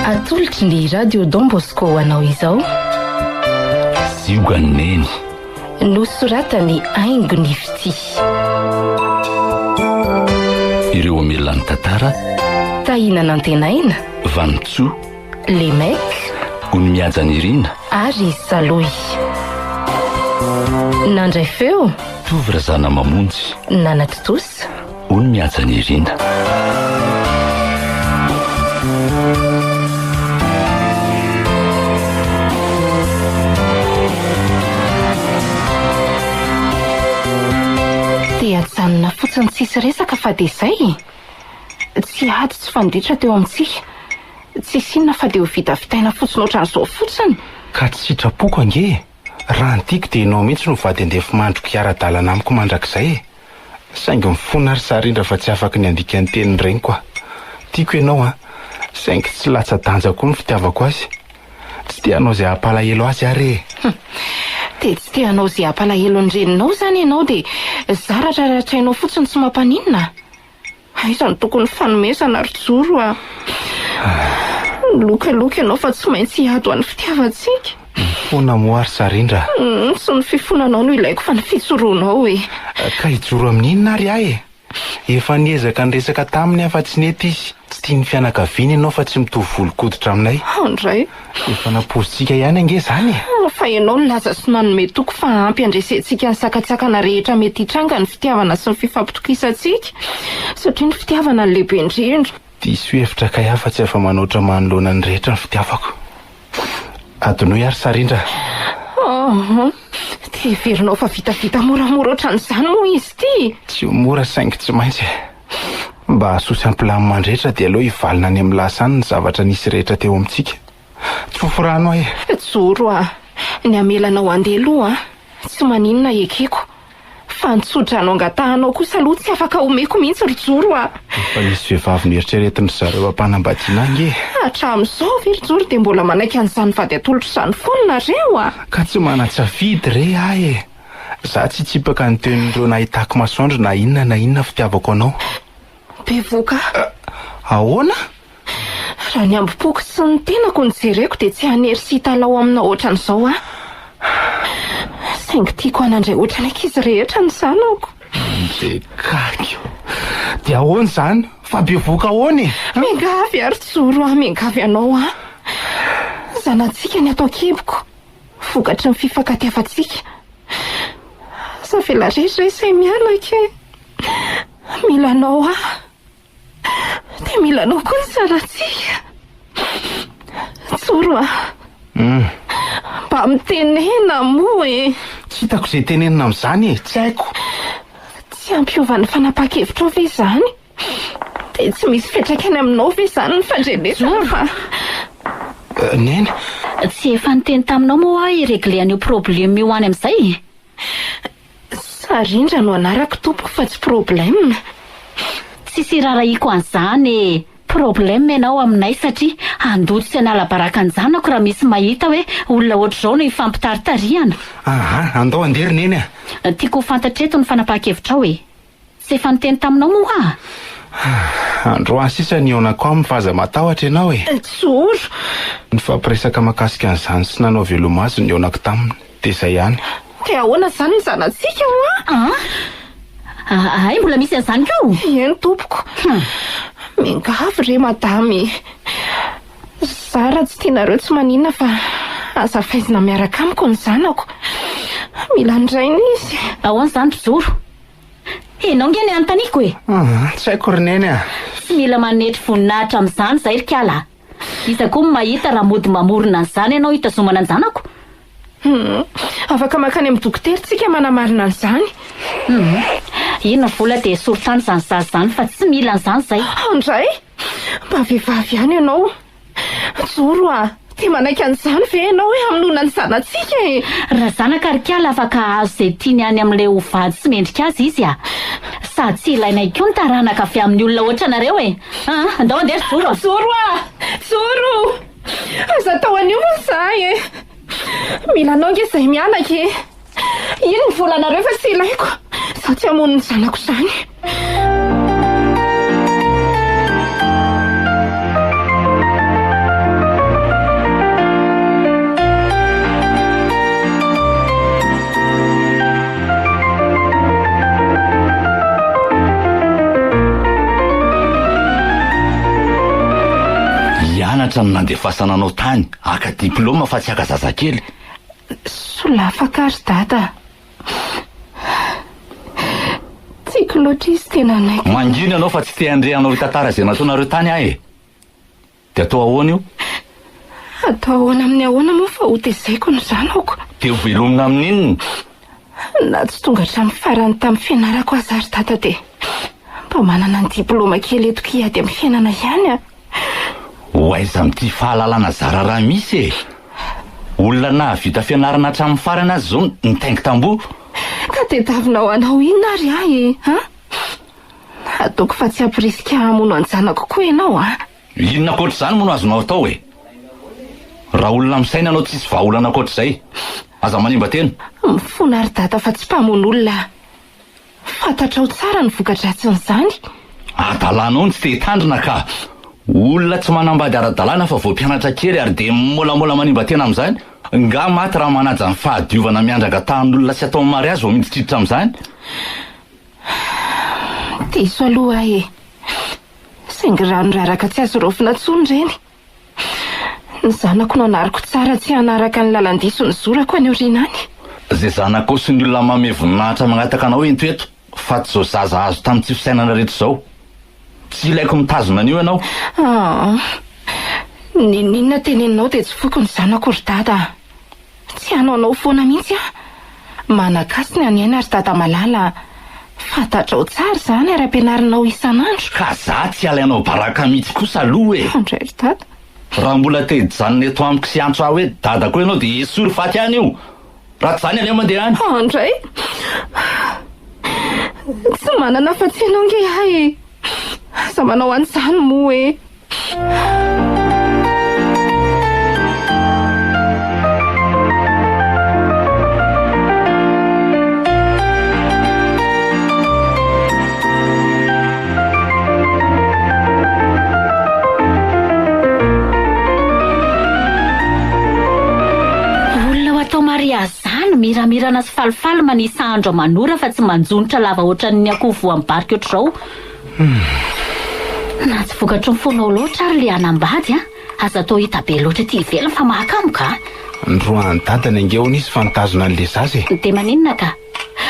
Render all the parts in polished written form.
Atolotry ny Radio Don Bosco ho anao izao. Ziogan'i Neny. Nosoratan'i Haingo ny Fitia. Ireo hamelona ny tantara. Tahina Nantenaina. Vanintsoa. Les Mecs. Onimihaja Nirina. Ary Salohy. Nandray feo. Tovo Razanamamonjy. Nanatontosa. Onimihaja Nirina. Te hajanona fotsiny tsisy resaka fa dia izay e! Tsy ady tsy fandritra teo amintsika. Tsisy inona fa dia ho vitavitaina fotsiny ohatran'izao fotsiny. Ka tsy sitrapoko ange e! Raha ny tiako dia ianao mihitsy no vady andefimandriko hiara-dalana amiko mandrakizay e! Saingy mifona ary sarindra fa tsy afaky ny handika ny tenin'ny reniko aho. Tiako ianao an! Saingy tsy latsa-danja koa ny fitiavako azy. Tsy te hanao izay hampalahelo azy aho re e! Hum! Dia tsy te hanao izay hampalahelo ny reninao izany ianao dia zara raratrainao fotsiny tsy mampaninona? Aiza no tokony fanomezana ry Joro a! Nilokaloka ianao fa tsy maintsy hiady ho an'ny fitiavantsika. Mifona moa ry Sarindra a! Tsy ny fifonanao no ilaiko fa ny fijoroanao e! Ka hijoro amin'ny inona ary aho e? Efa niezaka niresaka taminy aho fa tsy nety izy. Tsy tian'ny fianakaviany ianao fa tsy mitovy volon-koditra aminay. Andray! Efa nampoizintsika ihany ange izany e! Fa ianao nilaza sy nanome toky fa ampy handresentsika ny sakantsakana rehetra mety hitranga ny fitiavana sy ny fifampitokisantsika, satria ny fitiavana no lehibe indrindra. Diso hevitra kay aho fa tsy afa-manoatra manoloana ny rehetra ny fitiavako. Adinoy ary Sarindra a! Aa! Dia heverinao fa vitavita moramora ohatran'izany moa izy ity? Tsy ho mora saingy tsy maintsy e! Mba hahasoa sy hampilamina ny rehetra dia aleo hivalona any amin'ny lasa any ny zavatra nisy rehetra teo amintsika. Tsofy rano aho e! Joro a! Ny hamela anao handeha aloha an! Tsy maninona ekeko. Fa ny tso-drano angatahanao kosa aloha tsy afaka omeko mihitsy ry Joro a! Efa nisy vehivavy noeritreretin-dry zareo hampanambadiana ahy ange e! Hatramin'izao ve ry Joro dia mbola manaiky an'izany vady atolotro izany foana nareo a! Ka tsy manan-tsafidy re aho e! Za tsy hitsipaka ny tenin'ireo nahitako masoandro na inona na inona fitiavako anao. Bevoka. Ahoana? Raha ny hambom-poko sy ny tenako no jereko dia tsy hanery sy hitalaho aminao ohatran'izao aho. Saingy tiako hanandray ohatran'ny ankizy rehetra ny zanako. Ndekakiko. Dia ahoana izany? Fa bevoka ahoana e? Miangavy ary joro aho, miangavy anao aho. Zanatsika ny ato an-kiboko. Vokatry ny fifankatiavantsika. Aza avela rery re izay mianaka e. Mila anao aho. Dia mila anao koa ny zanatsika. Joro a. Mba mitenena moa e. Tsy hitako izay tenenina amin'izany e. Tsy haiko. Tsy hampiova ny fanapahan-kevitrao ve izany? Dia tsy misy fiantraikany aminao ve izany ny fandrenesana fa. Neny. Tsy efa niteny taminao moa aho hi-regler an'io problème io any amin'izay e? Sarindra no anarako tompoko fa tsy problème. Tsisy irarahiako an'izany e! Problème ianao aminay satria handoto sy hanala baraka an-janako raha misy mahita hoe olona ohatr'izao no ifampitaritarihana. Aha, andao handeha ry Neny a! Tiako ho fantatra eto ny fanapahan-kevitrao e! Tsy efa niteny taminao moa aho? Androany sisa ny hihaonako aminy fa aza matahotra ianao e! Joro! Nifampiresaka mahakasika an'izany sy nanao veloma azy ny nihaonako taminy. Dia izay ihany. Dia ahoana izany ny zanatsika hoa? An! Hay mbola misy an'izany koa? Eny tompoko. Miangavy re madama e! Za raha tsy tianareo tsy maninona fa aza faizina miaraka amiko ny zanako. Mila ny rainy izy. Ahoana izany ry Joro? Enao nge ny anontaniako e! Aa, tsy haiko ry Neny a! Tsy mila manetry voninahitra amin'izany izay ry kala a! Iza koa no mahita raha mody mamorona an'izany ianao hitazomana an-janako? Hum, afaka mankany amin'ny dokotera tsika manamarina an'izany. Hum, iny ny vola dia esory tany izany zaza izany fa tsy mila an'izany izay. Andray! Mba vehivavy ihany ianao. Joro a! Dia manaiky an'izany ve ianao hoe hamonoana ny zanatsika e? Raha zanaka ry kala afaka hahazo izay tiany any amin'ilay ho vady tsy mendrika azy izy a! Sady tsy ilainay koa ny taranaka avy amin'ny olona ohatranareo e! Aa! Andao andeha ry Joro a! Joro a! Joro! Aza atao an'io moa izahay e! Mila anao ange izahay mianaka e! Iny ny volanareo fa tsy ilaiko. Izaho tsy hamono ny zanako izany. Hianatra no nandefasana anao tany, haka diplaoma fa tsy haka zazakely. Solafaka ry dada. Tiako loatra izy tena hanaiky. Mangina ianao fa tsy te handre anao hitantara izay nataonareo tany aho e! Dia atao ahoana io? Atao ahoana amin'ny ahoana moa fa hotezaiko ny zanako. Dia ho velomina amin'inona? Na tsy tonga hatramin'ny farany tamin'ny fianarako aza ry dada dia mba manana ny diplaoma kely entiko hiady amin'ny fiainana ihany aho. Ho aiza amin'ity fahalalana zara raha misy e! Olona nahavita fianarana hatramin'ny farany aza izao nitaingi-tamboho. Ka tediavinao hanao inona ary aho e? An? Ataoko fa tsy hampirisika hamono an-janako koa ianao an! Inona ankoatr'izany moa no azonao atao e? Raha olona misaina ianao tsisy vahaolana ankoatr'izay. Aza manimba tena. Mifona ry dada fa tsy mpamono olona aho. Fantatrao tsara ny voka-dratsin'izany. Adalanao ny tsy te hitandrina ka! Olona tsy manambady ara-dalàna fa vao mpianatra kely ary dia mimôlamôla manimba tena amin'izany? Nga maty raha manaja ny fahadiovana miandry angatahan'olona sy atao mariazy vao miditriditra amin'izany? Diso aloha aho e! Saingy rano raraka tsy azo raofina intsony ireny. Ny zanako no anariko tsara tsy hanaraka ny lalan-diso nizorako any aoriana any. Izay zanakao sy ny olona manome voninahitra mangataka anao ento eto fa tsy izao zaza azo tamin'ny tsy fisainana rehetra izao. Tsy ilaiko mitazona an'io ianao. Aa. N'inon'inona teneninao dia tsy foiko ny zanako ry dada a. Tsy hanaonao foana mihitsy aho. Manan-kasina ny aina ry dada malala a. Fantatrao tsara izany ary ampianarinao isan'andro. Ka za tsy alainao baraka mihitsy kosa aloha e! Andray ry dada. Raha mbola te hijanona eto amiko sy hiantso ahy hoe dada koa ianao dia esory faty any io! Raha tsy izany aleo mandeha any. Andray. Tsy manana afa-tsy ianao nge aho e! Aza manao an'izany moa e! Olona ho atao mariazy zany miramirana sy falifaly manisa andro aman'ora fa tsy manjonitra lava ohatran'ny akoho voan'ny barika ohatr'izao. Na tsy vokatry ny fonao loatra ary le hanambady an, aza atao hita be loatra aty ivelany fa mahakamo ka. Noroahan'i dadany ange hono izy fa nitazona an'le zaza e. Dia maninona ka?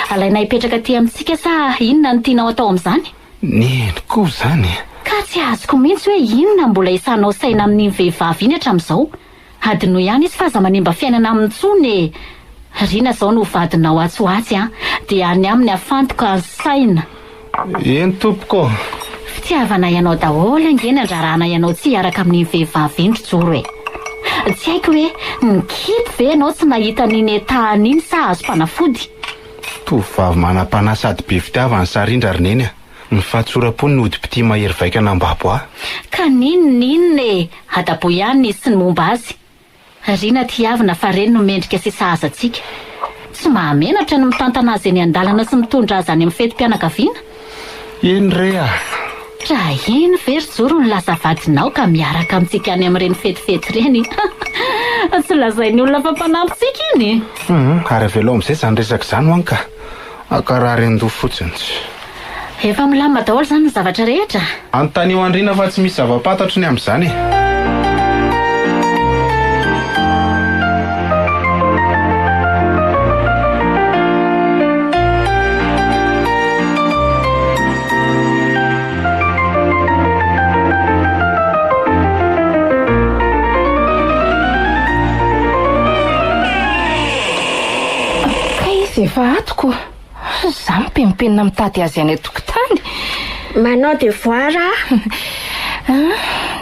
Alaina hipetraka aty amintsika sa inona no tianao atao amin'izany? Neny koa izany e. Ka tsy azoko mihitsy hoe inona mbola isanao saina amin'iny vehivavy iny hatramin'izao. Hadinoy ihany izy fa aza manimba fiainana aminy intsony e! Rina izao no vadinao atsy ho atsy an! Dia any aminy afantoka ny saina. Eny tompoko ô! Fitiavana ianao daholo ange ny andrarana ianao tsy hiaraka amin'iny vehivavy iny ry Joro e! Tsy haiko hoe nikipy ve ianao tsy nahita an'iny état-ny iny sa azom-panafody? Tovovavy manam-panahy sady be fitiavana sa rindra ry Neny a! Ny fahatsoram-pony no odim-pitia mahery vaika nambabo ahy. Ka n'inona inona e! Adaboy ihany izy sy ny momba azy. Rina tiavina fa reny no mendrika sy sahaza antsika. Tsy mahamenatra ny mitantana azy eny an-dalana sy mitondra azy any amin'ny fetim-pianakaviana. Eny re a! Raha iny ve ry Joro no lasa vadinao ka miaraka amintsika any amin'ireny fetifety ireny? Tsy lazain'ny olona fa mpanampy tsika iny e! Hum, ary avelao amin'izay izany resaka izany hoany ka! Hankarary an-doha fotsiny. Efa milamina daholo izany ny zavatra rehetra? Anontanio an'i Rina fa tsy misy zava-pantatro ny amin'izany e! Kay izy efa ato ko. Za mipenimpenina mitady azy any an-tokotany. Manao devoir aho. Ah,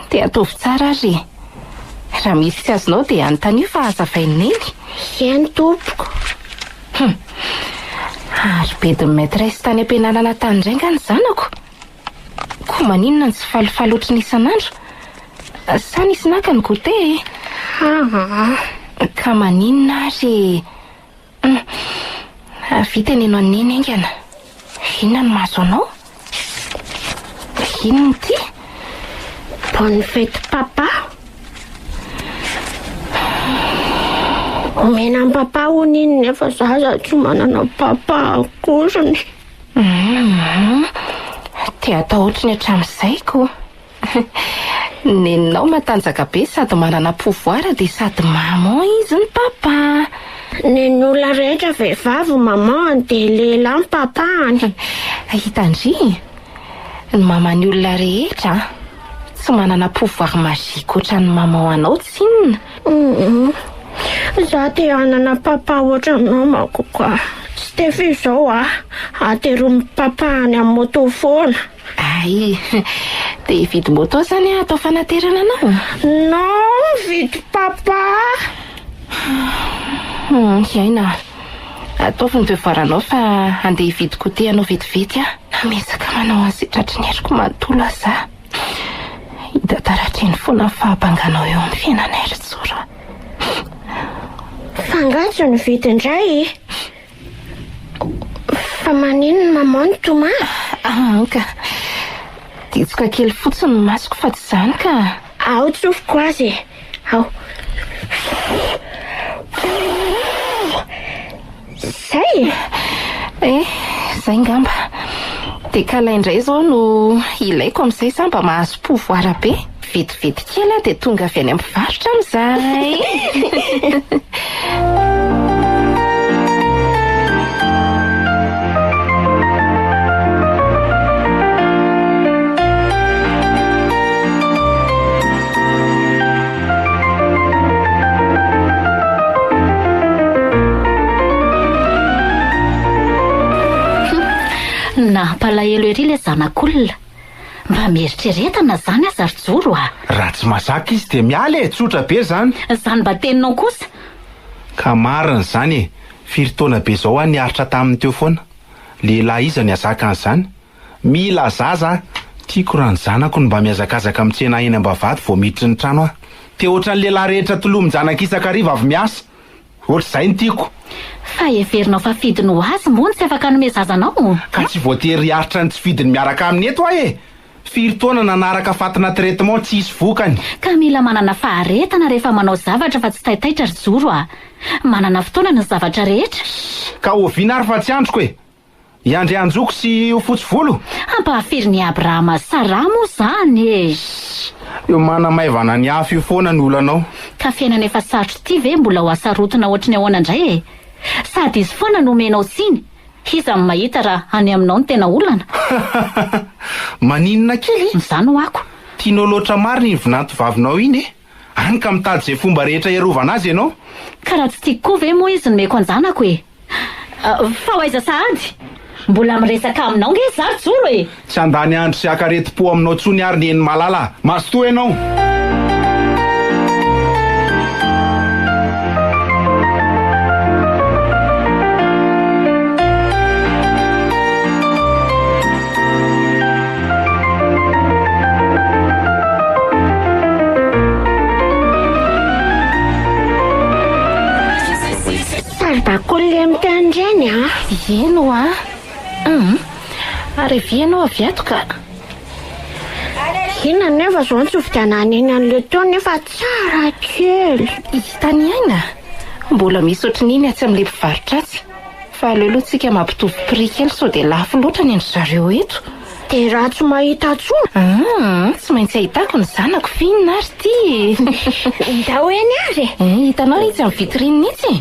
dia ataovy tsara ary e. Raha misy tsy azonao dia anontanio fa hazavain'i Neny. Eny tompoko. Hum. Ary bedin'ny maîtresse tany am-pianarana tany indray nga ny zanako? Koa maninona no tsy falifaly ohatry ny isan'andro? Sa nisy naka ny goûter e? Aa. Ka maninona ary e? Hum. Avia teneno an'i Neny haingana. Inona no mahazo anao? Inona ity? Bonne fête papa. Omena an'i papa hono iny nefa za aza tsy manana papa akoriny. Hum. Te hatao ohatry ny hatramin'izay ko. Neninao matanjaka be sady manana pouvoir dia sady maman izy ny papa. Ny olona rehetra vehivavy maman-ny dia lehilahy ny papa-ny. Hitan-dry? Ny maman'ny olona rehetra an, tsy manana pouvoir magique ohatran'ny maman anao tsinona. Humm. Za te hanana papa ohatranao manko ka. Stefy izao a, ateromin'i papa any amin'ny moto foana. Hay, te hividy moto zany aho atao fanaterana anao? Non, mividy papa. Humm, Aina a. Ataovy ny devoir-nao fa handeha hividy goûter anao vetivety aho. Na miezaka manao an'izay tratry ny heriko manontolo aza aho. Hita taratra eny foana ny fahabanganao eo amin'ny fiainanay ry Tsora. Fa angaha tsy nividy indray e? Fa maninona maman no tomany? Ah, ka. Ditsoka kely fotsiny ny masoko fa tsy izany ka. Ao tsofiko azy e. Ao. Zay e? Eh, zay ngamba. Dia kala indray izao no ilaiko amin'izay sa mba mahazo pouvoir be. Vetivety kely aho dia tonga avy any amin'ny mpivarotra amin'izay. Nampalahelo ery ilay zanak'olona. Mba mieritrereta na zany aza ry Joro a! Raha tsy mazaka izy dia miala e! Tsotra be zany. Zany mba teninao kosa. Ka marina izany e! Firy taona be izao aho niaritra taminy teo foana. Lehilahy iza ny hazaka an'izany? Mila zaza aho. Tiako raha ny zanako no mba mihazakazaka mitsena ahy eny am-bavahady vao miditry ny trano aho. Te ohatran'ny lehilahy rehetra tolomin-janaka isan-kariva avy miasa. Ohatr'izay no tiako. Fa heverinao fa fidiny ho azy moa ny tsy afaka hanome zaza anao? Ka tsy voatery hiaritra ny tsy fidiny miaraka aminy eto aho e! Firy taona nanaraka fatina traitement tsisy vokany. Ka mila manana faharetana rehefa manao zavatra fa tsy taitaitra ry Joro a! Manana fotoana ny zavatra rehetra. Ka oviana ary fa tsy andriko e! Hiandry hanjoko sy ho fotsy volo? Hampahafiry ny Abrahama sy Saraha moa izany e! Io manamaivana ny afo io foana ny olanao. Ka fiainana efa sarotra ity ve mbola ho hasarotina ohatry ny ahoana indray e! Sady izy foana no omenao tsiny, iza no mahita raha any aminao no tena olana? Maninona kely? Izany ho ako. Tianao loatra marina iny vinantovavinao iny e! Any ka mitady izay fomba rehetra hiarovana azy ianao. Ka raha tsy tiako koa ve moa izy nomeko an-janako e! Fa ho aiza sahady? Mbola miresaka aminao nge za ry Joro e! Tsy handany andro sy haka aretim-po aminao intsony ary Neny malala a! Mazotoa ianao! Saribakoly le miteny ireny a! Eny hoa! Hum! Ary avia ianao avy ato ka! Inona nefa izao no tsy hovidianana eny an'ilay teo nefa tsara kely. Hitan'i Aina? Mbola misy ohatran'iny atsy amin'ilay mpivarotra atsy. Fa aleo aloha tsika mampitovy prix kely sao dia lafo loatra ny an-dry zareo eto. Dia raha tsy mahita intsony? Hum, tsy maintsy ahitako ny zanako f'inona ary ity e? Ndao eny ary e! Eh, hitanao itsy amin'ny vitrine itsy e?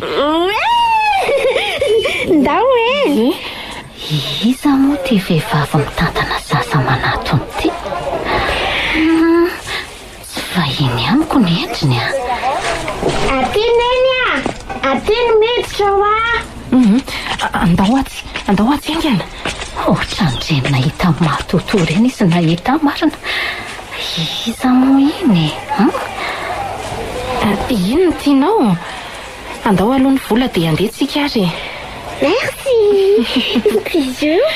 Ndao eny! Iza moa ity vehivavy mitantana zaza manatona ity? Hum, tsy vahiny amiko ny endriny a! Aty Neny a! Aty ny miditra hoa! Hum, andao atsy, andao atsy haingana! Ohatran'ireny nahita matotoa ireny izy nahita ahy marina. Iza moa iny e? Hum? Inona no tianao? Andao aloha ny vola dia andeha tsika ary e. Merci! Bisous!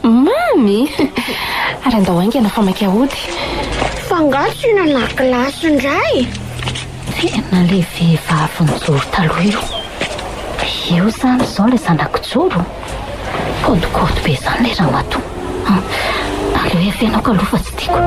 Mamy! Ary andao haingana fa maika hody. Fa angaha tsy hihinana glace indray? Tena ilay vehivavy nijoro taloha io. Io izany izao ilay zanak'i Joro? Kaodikaody be izany ilay ramatoa. Aleo hiafenako aloha fa tsy tiako.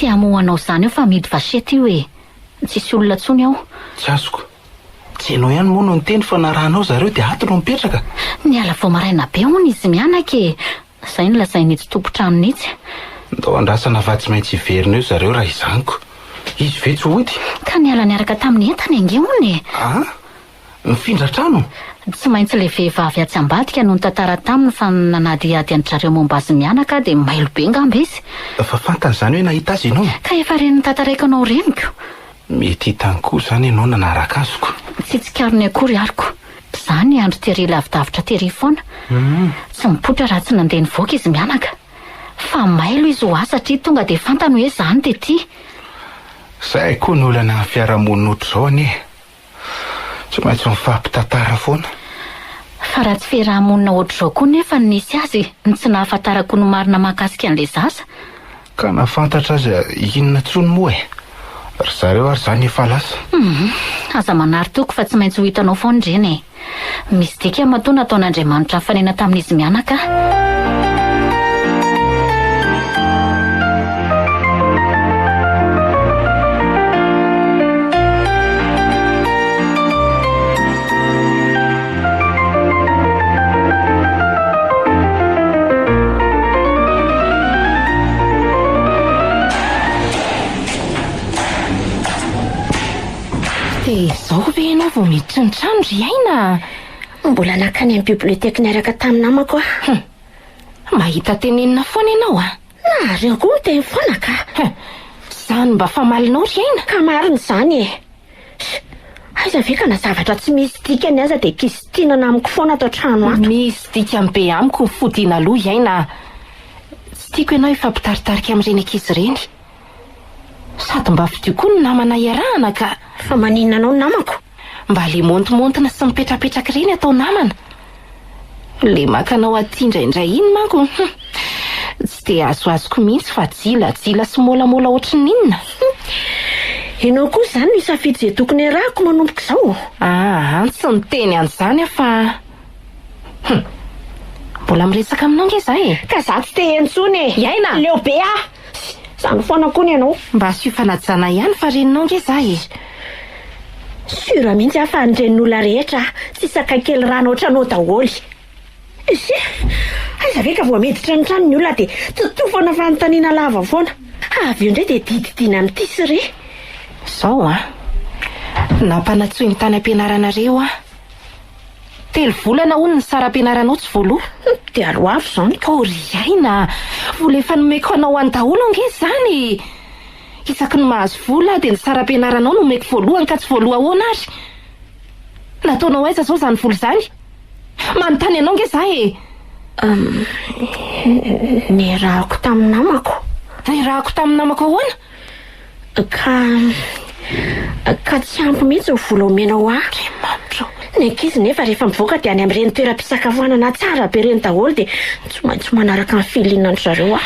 Tsy hamoha anao izany eo fa amidy vachette io e! Tsisy olona intsony ao. Tsy azoko. Tsy ianao ihany moa no niteny fa narahanao zareo dia ato no mipetraka. Niala vao maraina be hono izy mianaka e! Izay no lazain'itsy tompon-trano itsy. Ndao andrasana fa tsy maintsy hiverina eo zareo raha izany ko. Izy ve tsy hody? Ka niala niaraka tamin'ny entany ange hono e! An? Nifindra trano? Tsy maintsy ilay vehivavy atsy ambadika no nitantara taminy fa nanadihady an-dry zareo momba azy mianaka dia mailo be ngamba izy. Fa fantany izany hoe nahita azy ianao? Ka efa reny notantaraiko anao reniko. Mety hitany koa izany ianao nanaraka azy ko. Tsy tsikarony akory aroko. Za niandry tery lavidavitra tery foana. Tsy nipoitra raha tsy nandeha nivoaka izy mianaka. Fa mailo izy ho ahy satria tonga dia fantany hoe za no tety. Zay koa ny olana amin'ny fiarahamonina ohatr'izao anie e. Tsy maintsy mifampitantara foana. Fa raha tsy fiaraha-monina ohatr'izao koa nefa no nisy azy no tsy nahafantarako ny marina mahakasika an'ilay zaza. Ka na fantatra aza inona intsony moa e! Ry zareo ary izany efa lasa. Hum, aza manary toky fa tsy maintsy ho hitanao foana ireny e! Misy dikany matoa nataon'Andriamanitra nifanena tamin'izy mianaka. Dia izao ve ianao vao miditra ny trano ry Aina? Mbola nankany amin'ny bibliothèque niaraka tamin'ny namako aho. Hum. Mahita tenenina foana ianao an! Nareo koa miteny foana ka! Hum. Izany mba famalinao ry Aina? Ka marina izany e! Aiza ve ka na zavatra tsy misy dikany aza dia kizitinana amiko foana ato an-trano ato. Misy dikany be amiko ny fodiana aloha i Aina a! Tsy tiako ianao hifampitaritarika amin'ireny ankizy ireny. Sady mba fidio koa ny namana iarahana ka! Fa maninona anao ny namako? Mba le montimontina sy mipetrapetraka ireny atao namana. Le maka anao aty indraindray iny manko hum! Tsy dia azoazoko mihitsy fa jilajila sy môlamôla ohatry ny inona. Hum! Ianao koa izany no hisafidy izay tokony hiarahako manomboka izao? Aa, tsy niteny an'izany aho fa. Hum! Mbola miresaka aminao nge za e! Ka za tsy te heno intsony e! Iaina! Leo be aho! Izany foana koa ny anao. Mba asio fanajana ihany fa reninao nge za e! Sûr mihitsy aho fa ny renin'olona rehetra tsy sakay kely rano ohatranao daholo. Ise! Aiza ve ka vao miditra ny trano ny olona dia totofana fanontaniana lava foana. Avy eo indray dia dididiana amin'ity sy re. Zao an! Nampanantsoiny tany am-pianaranareo aho. Telo volana hono ny saram-pianaranao tsy voaloa. Dia aloavy izany ka. Oh ry Aina a! Vola efa nomeko anao any daholo ange izany e! Isaky ny mahazo vola aho dia ny saram-pianaranao no omeko voalohany ka tsy voaloa ahoana ary? Nataonao aiza izao izany vola izany? Manontany anao nge za e! Humm, niarahako tamin'ny namako. Niarahako tamin'ny namako ahoana? Ka, ka tsy ampy mihitsy ny vola omenao ahy. Andriamanitra o! Ny ankizy nefa rehefa mivoaka dia any amin'ireny toeram-pisakafoanana tsara be ireny daholo dia tsy maintsy manaraka ny feeling-ndry zareo aho.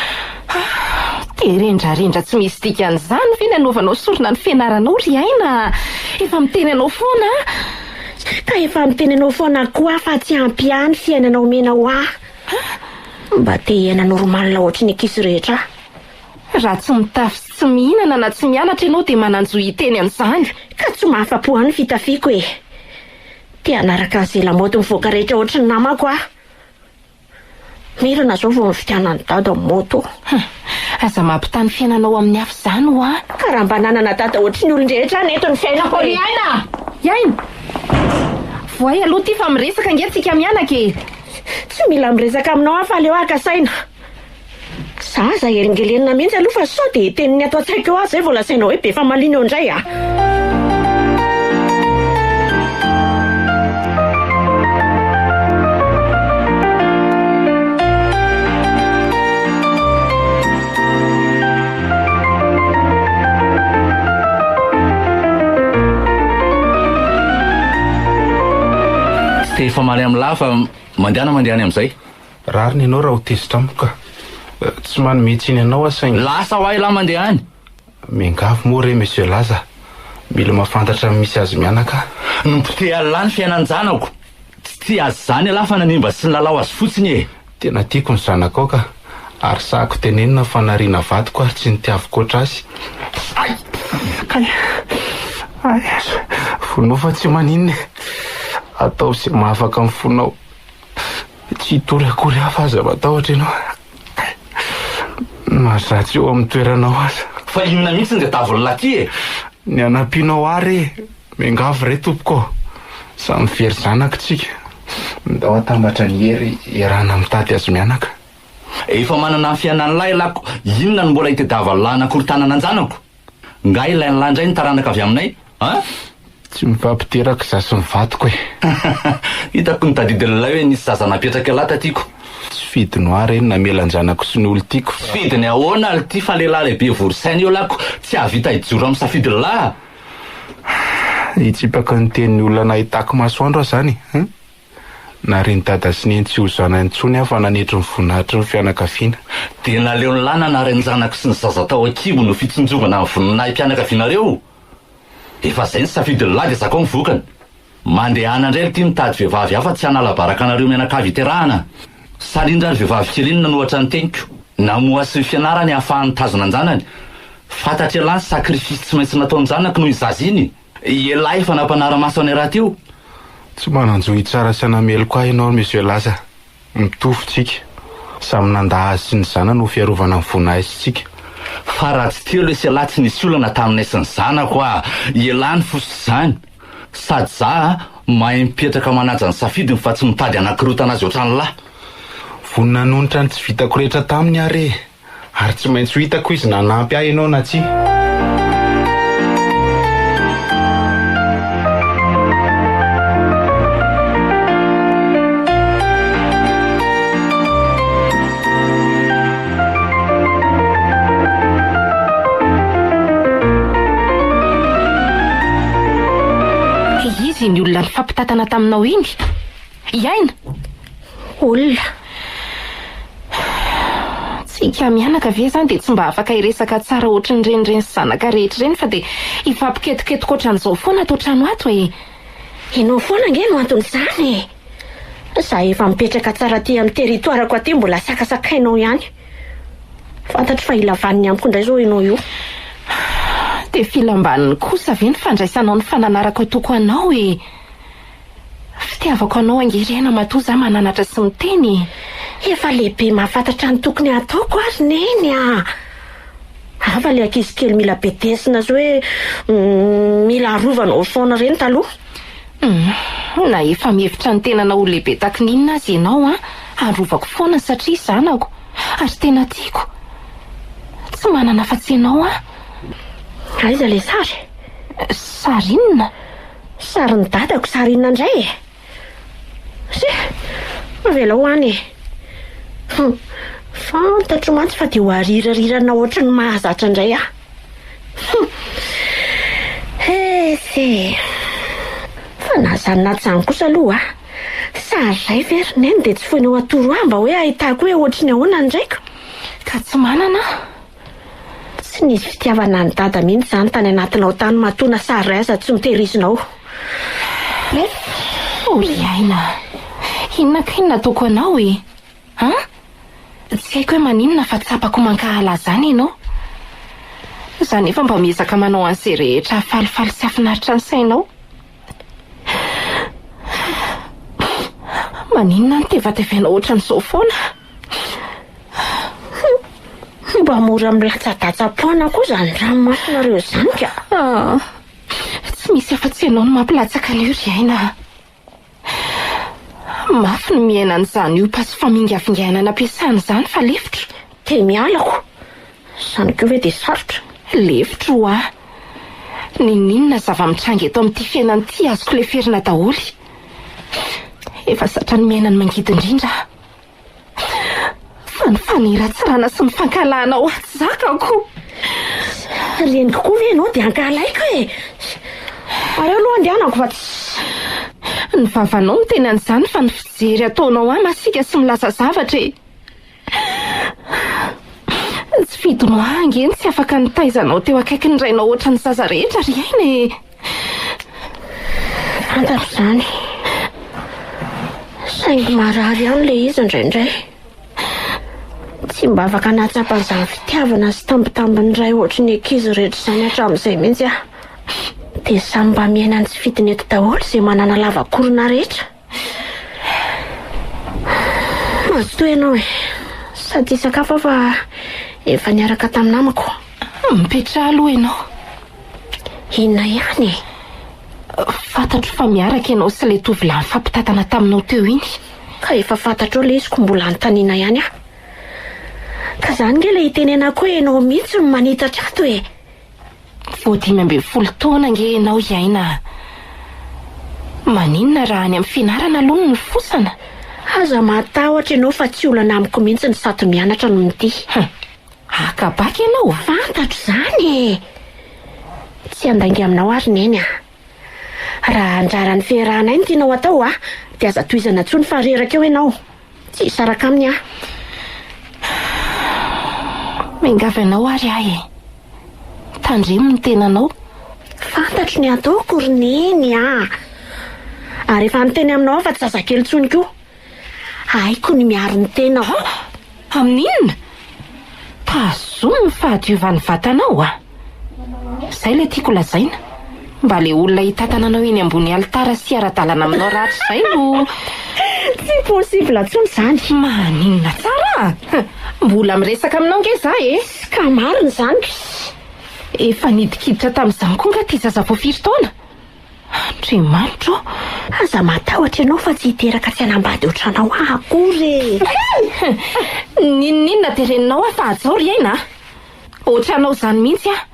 Dia rendrarendra tsy misy dikan'izany ve ny anaovanao sorona ny fianaranao ry Aina a! Efa miteny anao foana aho. Ka efa miteny anao foana koa aho fa tsy ampy ahy ny fiainana omenao ahy. Mba te hiaina normal ohatry ny ankizy rehetra aho. Raha tsy mitafy sy tsy mihinana na tsy mianatra ianao dia manan-jo hiteny an'izany. Ka tsy mahafa-po ahy ny fitafiako e! Te hanaraka an'izay lamaody mivoaka rehetra ohatry ny namako aho. Mirana zao vao nividianan'i dada moto. Hum, aza mampitaha ny fiainanao amin'ny hafa izany hoa. Ka raha mba nanana dada ohatry ny olon-drehetra aho neto ny fiainako e! Ry Aina! Aina! Vohay aloha ity fa miresaka ange tsika mianaka e! Tsy mila miresaka aminao aho fa aleo haka saina. Za aza elingelenina mihitsy aloha fa sao dia tenin'ny ato an-tsaiko eo aho izay vao lazaina hoe be famaliana eo indray a! Tsy te hifamaly amin'lah fa mandehana mandeha any amin'izay. Rariny ianao raha ho tezitra amiko ka. Tsy manome tsiny anao aho saingy. Lasa ho ahy lah mandeha any. Miangavy moa re Monsieur Laza. Mila mahafantatra ny misy azy mianaka aho. Nopotehan'lah ny fiainan-janako. Tsy tia azy izany ialahy fa nanimba sy nilalao azy fotsiny e. Tena tiako ny zanakao ka. Ary sahako tenenina fa nariana vadiko ary tsy nitiaviko oatra azy. Ay! Kay! Ay! Vonao fa tsy maninona e! Ataovy izay mahafaka ny fonao. Tsy hitory akory aho fa aza matahotra ianao. Na za tsy eo amin'ny toeranao aza. Fa inona mihitsy ny tadiavin'lah ty e? Ny hanampianao ahy re e! Miangavy re tompoko ô! Samy very zanaka tsika. Ndao atambatra ny hery iarahana mitady azy mianaka. Efa manana ny fiainan'lah elah ko inona no mbola itadiavan'lah hanakorontanana an-janako? Nga ilain'lah indray ny taranaka avy aminay an? Tsy mifampiteraka za sy ny vadiko e! Hitako ny tadidin'ilay hoe nisy zaza napetrak'ialahy taty ko. Tsy fidiny ho ahy re ny namela an-janako sy ny olon-tiako fa. Tsy fidiny ahoana lty fa lehilahy lehibe vory saina eo lahy ko tsy hahavita hijoro amin'ny safidin'lah. Hitsipaka ny tenin'ny olona nahitako masoandro aho zany hein? Narin'i dada sy neny tsy ho zanany intsony aho fa nanetry ny voninahitry ny fianakaviana. Dia naleon'lah nanary an-janako sy ny zaza tao an-kibo no fitsinjovana ny voninahi-pianakavianareo? Efa zay ny safidin'lah dia zakao ny vokany. Mandehana indray lty mitady vehivavy hafa tsy hanala baraka anareo mianakavy hiterahana. Sary indra ry vehivavy kely iny nanohatra ny teniko. Namoha sy ny fianarany ahafahany mitazona an-janany. Fantatr'ialahy ny sacrifice tsy maintsy nataon-janako noho iny zaza iny. Ialahy efa nampanara-maso anay rahateo. Tsy manan-jo hitsara sy hanameloka ahy ianao ry Monsieur Laza. Mitovy tsika. Samy nandà azy sy ny zanany ho fiarovana ny voninahitsika. Fa raha tsy teo lesy ialahy tsy nisy olana taminay sy ny zanako ah! Ialahy ny fositra izany. Sady za ah, mahay mipetraka manaja ny safidiny fa tsy mitady hanakorotana azy ohatran'lah. Vonona hanonitra ny tsy vitako rehetra taminy aho re e! Ary tsy maintsy ho hitako izy na hanampy ahy ianao na tsia. Iza iny olona nifampitantana taminao iny? I Aina? Olona. Tsika mianaka ve izany dia tsy mba afaka hiresaka tsara ohatry ny renireny sy zanaka rehetra ireny fa dia hifampiketoketoka ohatran'izao foana ato an-trano ato e! Ianao foana ange no anton'izany e! Za efa mipetraka tsara aty amin'ny territoire-ko aty mbola sakasakainao ihany. Fantatro fa hila vaniny amiko indray izao ianao io. Dia filam-baniny kosa ve ny fandraisanao ny fananarako ataoko anao e! Fitiavako anao ange ry aina matoa za mananatra sy miteny e! Efa lehibe mahafantatra ny tokony hataoko aho ry Neny a! Hafa ilay ankizy kely mila bedesina sy hoe mila arovana ao foana ireny taloha. Humm, na efa mihevitra ny tenanao ho lehibe taky ny inona aza ianao an, arovako foana satria zanako, ary tena tiako. Tsy manana afa-tsy ianao aho. Aiza ilay sary? Sary inona? Sarin'i dadako sary inona indray e? Tsia, avelao any e! Hum, fantatro mantsy fa dia ho arirariranao ohatry ny mahazatra indray aho. Hum, hetsy e! Fa na izany na tsy izany kosa aloha, sary iray ve ry Neny dia tsy foinao atoro ahy mba hoe ahitako hoe ohatry ny ahoana ny raiko? Ka tsy manana aho. Tsy nisy fitiavana an'i Dada mihitsy izany tany anatinao tany matoa na sary iray aza tsy notehirizinao. Bref. O ry Aina a! Inona kay no nataoko anao e? An? Tsy haiko hoe maninona fa tsapako mankahala ahy izany ianao. Za nefa mba miezaka manao an'izay rehetra hahafalifaly sy hahafinaritra ny sainao. Maninona no tevatevainao ohatran'izao foana? Mba mora milatsadatsa-poana koa izany ranomasonareo izany ka! Ah, tsy misy afa-tsy ianao no mampilatsaka an'io ry Aina a! Mafy ny miaina an'izany opa sy famingavingaina nampiasana izany fa lefitro. Dia mialako. Izany koa ve dia sarotra? Lefitro hoa. N'inon'inona zava-mitranga eto amin'ity fiainana ity azoko leferina daholo. Efa zatra ny miaina ny mangidy indrindra aho. Fa ny faniratsirana sy ny fankahalana ho ahy tsy zakako. Reniko koa ve ianao dia ankahalaiko e? Aleo aloha andehanako fa tsy. Ny vavanao miteny an'izany fa ny fijery ataonao ahy masiaka sy milaza zavatra e. Tsy fidiny ho ahy ange ny tsy afaka nitaiza anao teo akaikin'ny rainao ohatran'ny zaza rehetra ry aina e. Fantatro izany. Saingy marary ihany ilay izy indraindray. Tsy mba afaka nahatsapa an'izany fitiavana sy tambitambin'ny ray ohatry ny ankizy rehetra izany hatramin'izay mihitsy aho. Dia samy mba miaina ny tsy fidiny eto daholo izay manana lavakorona rehetra. Mazotoa ianao e. Sady hisakafo aho fa efa niaraka tamin'ny namako. Mipetraha aloha ianao. Inona ihany e? Fantatro fa miaraka ianao sy ilay tovolahy nifampitantana taminao teo iny. Ka efa fantatrao ilay izy ko mbola anontaniana ihany aho. Ka izany nge ilay itenenako hoe ianao mihitsy no manitatra ato e! Vao 15 taona ange ianao i Aina a! Maninona raha any amin'ny fianarana aloha no nifosana? Aza matahotra ianao fa tsy olana amiko mihitsy ny sady mianatra no mitia. Hum! Haka baka ianao? Fantatro izany e! Tsy handainga aminao ary Neny a! Raha handrara ny fiarahanay no tianao atao a, dia aza tohizana intsony fa reraka eo ianao. Tsy hisaraka aminy aho. Miangavy anao ary aho e. Tandremo ny tenanao. Fantatro ny ataoko ry Neny a! Ary efa niteny aminao aho fa tsy zazakely intsony koa. Haiko ny miaro ny tenako. Amin'inona? Tazomy ny fahadiovan'ny vatanao a! Izay ilay tiako lazaina. Mba ilay olona hitantana anao eny ambony alitara sy hiara-dalana aminao rahatrizay no. Tsy possible intsony izany. Maninona tsara a! Mbola miresaka aminao ange za e! Ka marina izany. Efa nidikiditra tamin'izany koa nga ity zaza vao firy taona? Andriamanitra ô! Aza matahotra ianao fa tsy hiteraka tsy hanambady ohatranao aho akory e! N'inon'inona dia reninao aho fa hajao ry aina a! Ohatranao izany mihitsy aho.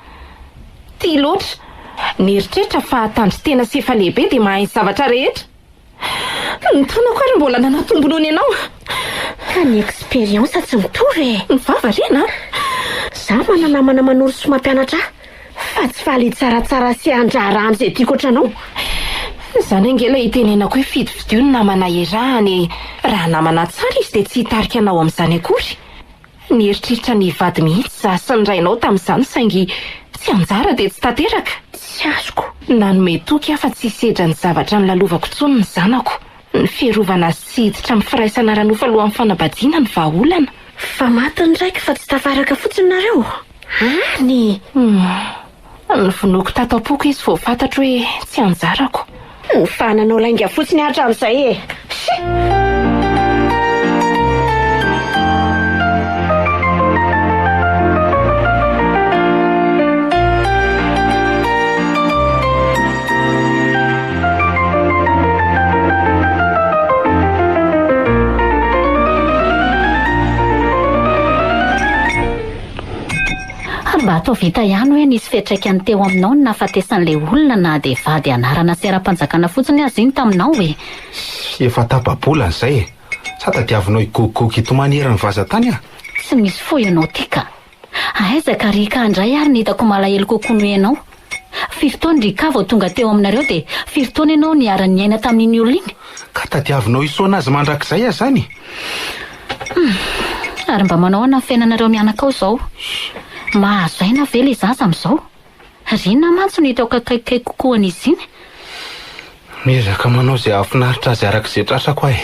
Tia loatra. Nieritreritra fa tandrin-tena sy efa lehibe dia mahay ny zavatra rehetra. Ny taonako ary mbola nanatombo noho ny anao. Ka ny expérience tsy mitovy e! Ny vava re na. Za manana namana manoro sy mampianatra ahy fa tsy faly hitsaratsara sy handraharaha amin'izay tiako ohatranao. Izany ange ilay itenenako hoe fidifidio ny namana iarahana e! Raha namana tsara izy dia tsy hitarika anao amin'izany akory. Nieritreritra ny hivady mihitsy izaho sy ny rainao tamin'izany saingy tsy anjara dia tsy tanteraka. Tsy azoko. Nanome toky aho fa tsy hisedra ny zavatra nolalovako intsony ny zanako. Ny fiarovana azy tsy hiditra amin'ny firaisana ara-nofo alohan'ny fanambadiana no vahaolana. Fa maty ny raiko fa tsy tafaraka fotsiny nareo? Any! Hum. Novonoiko tato am-poko izy vao fantatro hoe tsy anjarako. Fa nanao lainga fotsiny aho hatramin'izay e! She! Mba atao vita ihany hoe nisy fiantraikany teo aminao ny nahafatesan'ilay olona na dia vady anarana sy ara-panjakana fotsiny aza iny taminao e! Efa tapa-bolana izay e! Sa tadiavinao higogogogo hitomany eran'ny vazan-tany aho? Tsy misy fo ianao ty ka! Aiza ka ry Ka indray ary ny hitako malahelo kokoa noho ianao. Firy taona ry Ka vao tonga teo aminareo dia firy taona ianao niara-niaina tamin'iny olona iny? Ka tadiavinao hisaona azy mandrakizay aho izany? Hum, ary mba manao ahoana ny fiainanareo mianaka ao izao? Mahazo aina ve ilay zaza amin'izao? Rina mantsy no hitako akaikikaiky kokoa an'izy iny. Miezaka manao izay hahafinaritra azy araka izay tratrako aho e.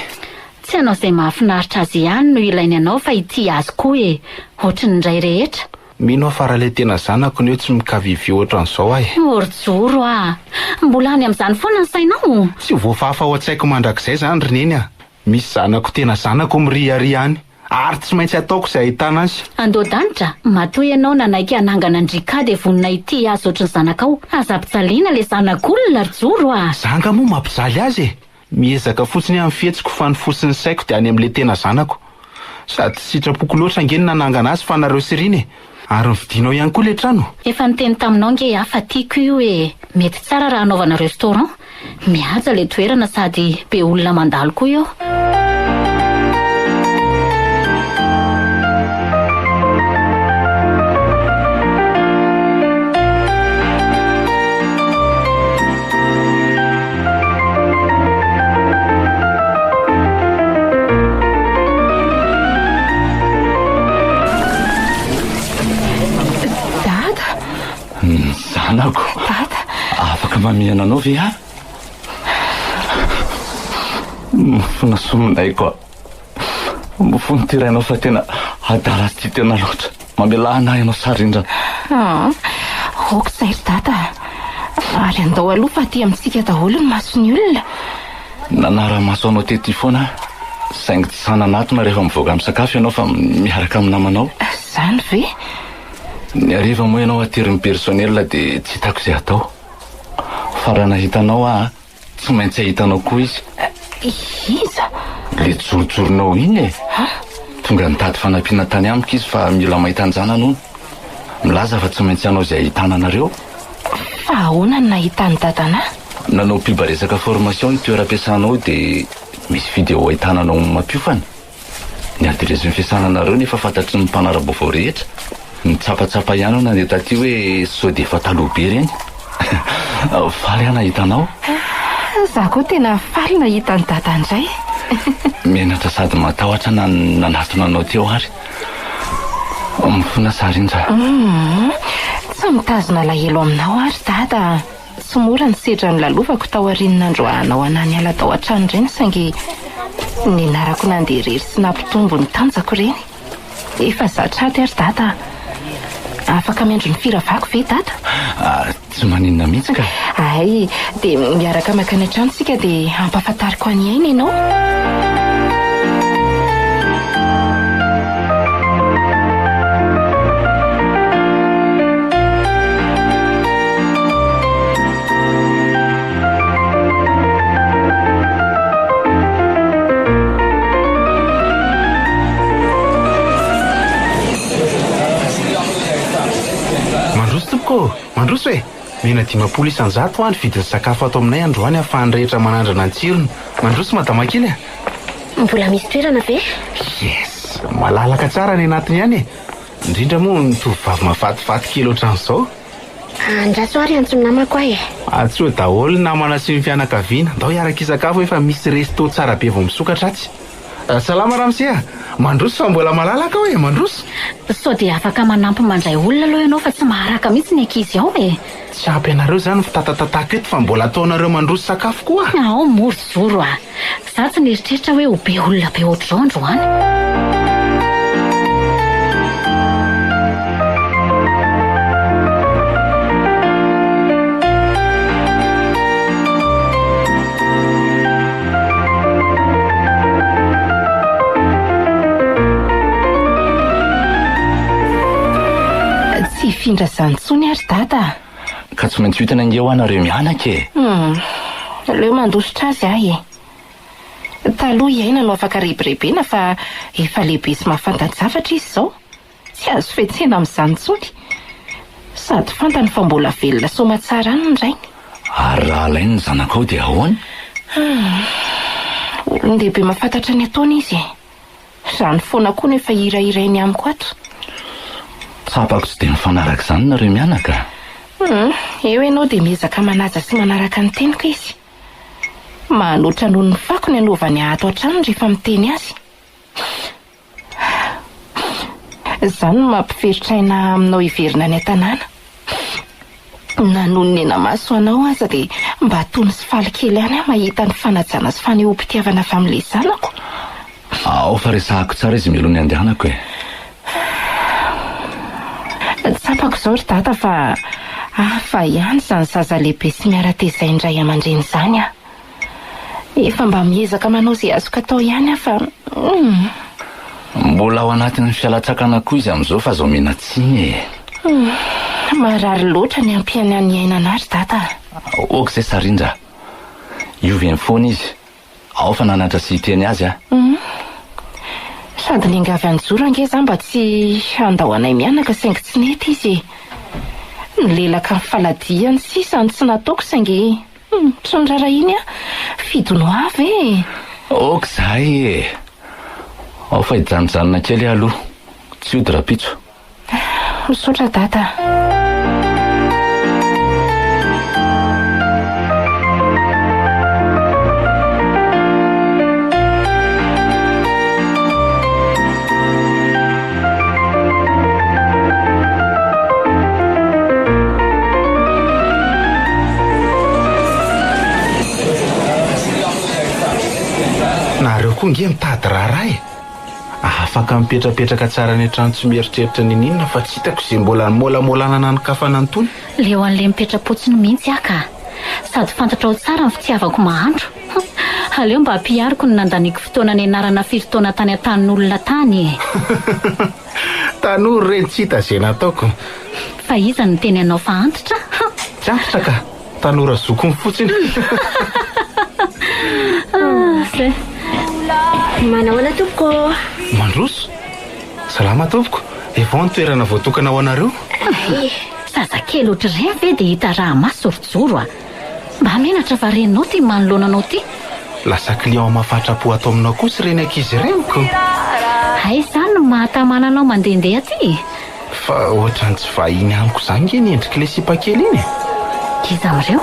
Tsy hanao izay mahafinaritra azy ihany no ilainy anao fa hitia azy koa e! Ohatry ny ray rehetra. Mino aho fa raha ilay tena zanako ny eo tsy mikavivio ohatran'izao aho e. O ry Joro a! Mbola any amin'izany foana ny sainao? Tsy ho voafafa ao an-tsaiko mandrakizay izany ry Neny a! Misy zanako tena zanako miriaria any ary tsy maintsy ataoko izay ahitana azy. Andohadanitra, matoa ianao nanaiky hanangana an-dry Ka dia vonona hitia azy ohatry ny zanakao. Aza ampijaliana ilay zanak'olona ry Joro a! Za nga moa mampijaly azy e! Miezaka fotsiny aho amin'ny fihetsiko fa ny fo sy ny saiko dia any amin'ilay tena zanako. Sady tsy sitrapoko loatra ange ny nanangana azy fa nareo sy Rina e! Ary novidianao ihany koa ilay trano? Efa niteny taminao nge aho fa tiako io e! Mety tsara raha hanaovana restaurant. Mihaja ilay toerana sady be olona mandalo koa eo. Dada! Ny zanako. Dada! Afaka mamihana anao ve aho? Mifona sominaiko aho. Mifona ity rainao fa tena adala sy tia tena loatra. Mamelà anah ianao Sarindra. Ah, ok izay ry dada a. Ary andao aloha fa aty amintsika daholo ny mason'ny olona. Nanara-maso anao tety foana aho, saingy tsy sahy nanatona rehefa mivoaka misakafo ianao fa miaraka amin'ny namanao. Izany ve? Ny hariva moa ianao aterin'ny personnel dia tsy hitako izay hatao. Fa raha nahita anao aho, Tsy maintsy hahita anao koa izy. Iza? Ilay jorojoronao iny e! Tonga nitady fanampiana tany amiko izy fa mila mahita an-janany hono. Milaza fa tsy maintsy hanao izay hahitana anareo. Fa ahoana no nahitan'i Dada anà? Nanao pub resaka formation ny toeram-piasanao dia misy vidéo ahitana anao mampiofana. Ny adiresin'ny fiasana anareo nefa fantatry ny mpanara-baovao rehetra. Nitsapatsapa ihany aho nandeha taty hoe sao dia efa taloha be ireny. Faly aho nahita anao. Za koa tena faly nahita an'i Dada indray. Menatra sady matahotra na nanatona anao teo ary. Mifona Sarindra. Humm, tsy mitazona alahelo aminao aho ry Dada a. Tsy mora ny sedra nolalovako taorian'ny nandroahanao anà niala tao an-trano ireny saingy nianarako nandeha irery sy nampitombo ny tanjako ireny. Efa zatra ady ary Dada a! Afaka miandry ny firavako ve Dada? Tsy maninona mihitsy ka! Hay, dia miaraka mankany an-trano isika dia hampahafantariko an'i Aina ianao. Mandroso tompoko ô! Mandroso e! Mihena 50% hoa ny vidin'ny sakafo ato aminay androany ahafahan'ny rehetra manandrana ny tsirony. Mandroso madama kely a! Mbola misy toerana ve? Yes! Malalaka tsara any anatiny ihany e! Indrindra moa ny tovovavy mahafatifaty kely ohatran'izao. Andraso ary antso ny namako aho e! Antsoy daholo ny namana sy ny fianakaviana. Ndao hiaraka hisakafo efa misy resto tsara be vao misokatra atsy. Salama ramose a! Mandroso fa mbola malalaka ao e! Mandroso! Sao dia afaka manampy mandray olona aloha ianao fa tsy maharaka mihitsy ny ankizy ao e! Tsy ampy anareo izany ny fitatatatako eto fa mbola ataonareo mandroso sakafo koa! Ao moa ry zoro a! Za tsy nieritreritra hoe ho be olona be ohatr'izao androany. Tsy hifindra izany intsony ary Dada a! Ka tsy maintsy ho hitany ange hoa nareo mianaka e! Hum, aleo mandositra azy aho e! Taloha i Aina no afaka rebirebena fa efa lehibe sy mahafanta-javatra izy izao. Tsy azo fetsena amin'izany intsony. Sady fantany fa mbola velona soamatsara any ny rainy. Ary raha alainy ny zanakao dia ahoana? Hum, olon-dehibe mahafantatra ny ataony izy e! Izany foana koa no efa hirahirainy amiko ato. Tsapako tsy dia mifanaraka izany nareo mianaka. Hum, eo ianao dia miezaka manaja sy manaraka ny teniko izy. Manoatra noho ny fako ny anaovany ahy ato an-trano rehefa miteny azy. Izany no mampiferotra-aina aminao hiverina any an-tanàna. Na noho ny nena-maso anao aza dia mba tony sy faly kely ihany aho mahita ny fanajana sy fanehoam-pitiavana avy amin'ilay zanako. Ao fa resahako tsara izy mialoha ny handehanako e. Tsapako izao ry dada fa hafa ihany izany zaza lehibe sy miara-tezain'ny ray aman-dreny izany an. Efa mba miezaka manao izay azoko atao ihany aho fa humm. Mbola ao anatin'ny fialan-tsakana koa izy amin'izao fa aza omena tsiny e. Humm. Marary loatra ny hampiaina ny aina anà ry dada a. Ok izay Sarindra. Hiova eny foana izy. Ao fa nanatra sy hiteny azy aho. Humm. Sady niangavy an'i Joro ange za mba tsy handao anay mianaka saingy tsy nety izy e. Nilelaka ny faladiany sisa no tsy nataoko saingy humm tsy noraharahiany aho. Fidiny ho avy e. Ok zahay e. Ao fa hijanojanona kely aho aloha. Tsy hody rahampitso. Misaotra dada a. Nareo koa nge mitady raharaha e! Afaka mipetrapetraka tsara any an-trano tsy mieritreritra niniana fa tsy hitako izay mbola molamolanana anokafana an'itony. Leo an'ilay mipetra-potsiny mihitsy aho ka. Sady fantatrao tsara ny fitiavako mahandro. Aleo mba ampihariko ny nandaniako fotoana nianarana firy taona tany an-tanin'olona tany e. Tanora ireny tsy hita izay nataoko. Fa iza no niteny anao fa antitra? Tsy antitra ka! Tanora zokiny fotsiny. Ah, Manahoana tompoko ô? Mandroso. Salama tompoko. Efa ao ny toerana voatokana ho anareo. Ay, zazakely ohatr'ireny ve dia hita raha maso ry Joro a! Mba menatra fa reninao ity manoloana anao ity. Lasa client mafatra-po ato aminao kosa ireny ankizy ireny ko. Hay izany no mahatamana anao mandehandeha aty e! Fa ohatran'ny tsy vahiny amiko izany nge ny endrik'ilay sipa kely iny e! Iza amin'ireo?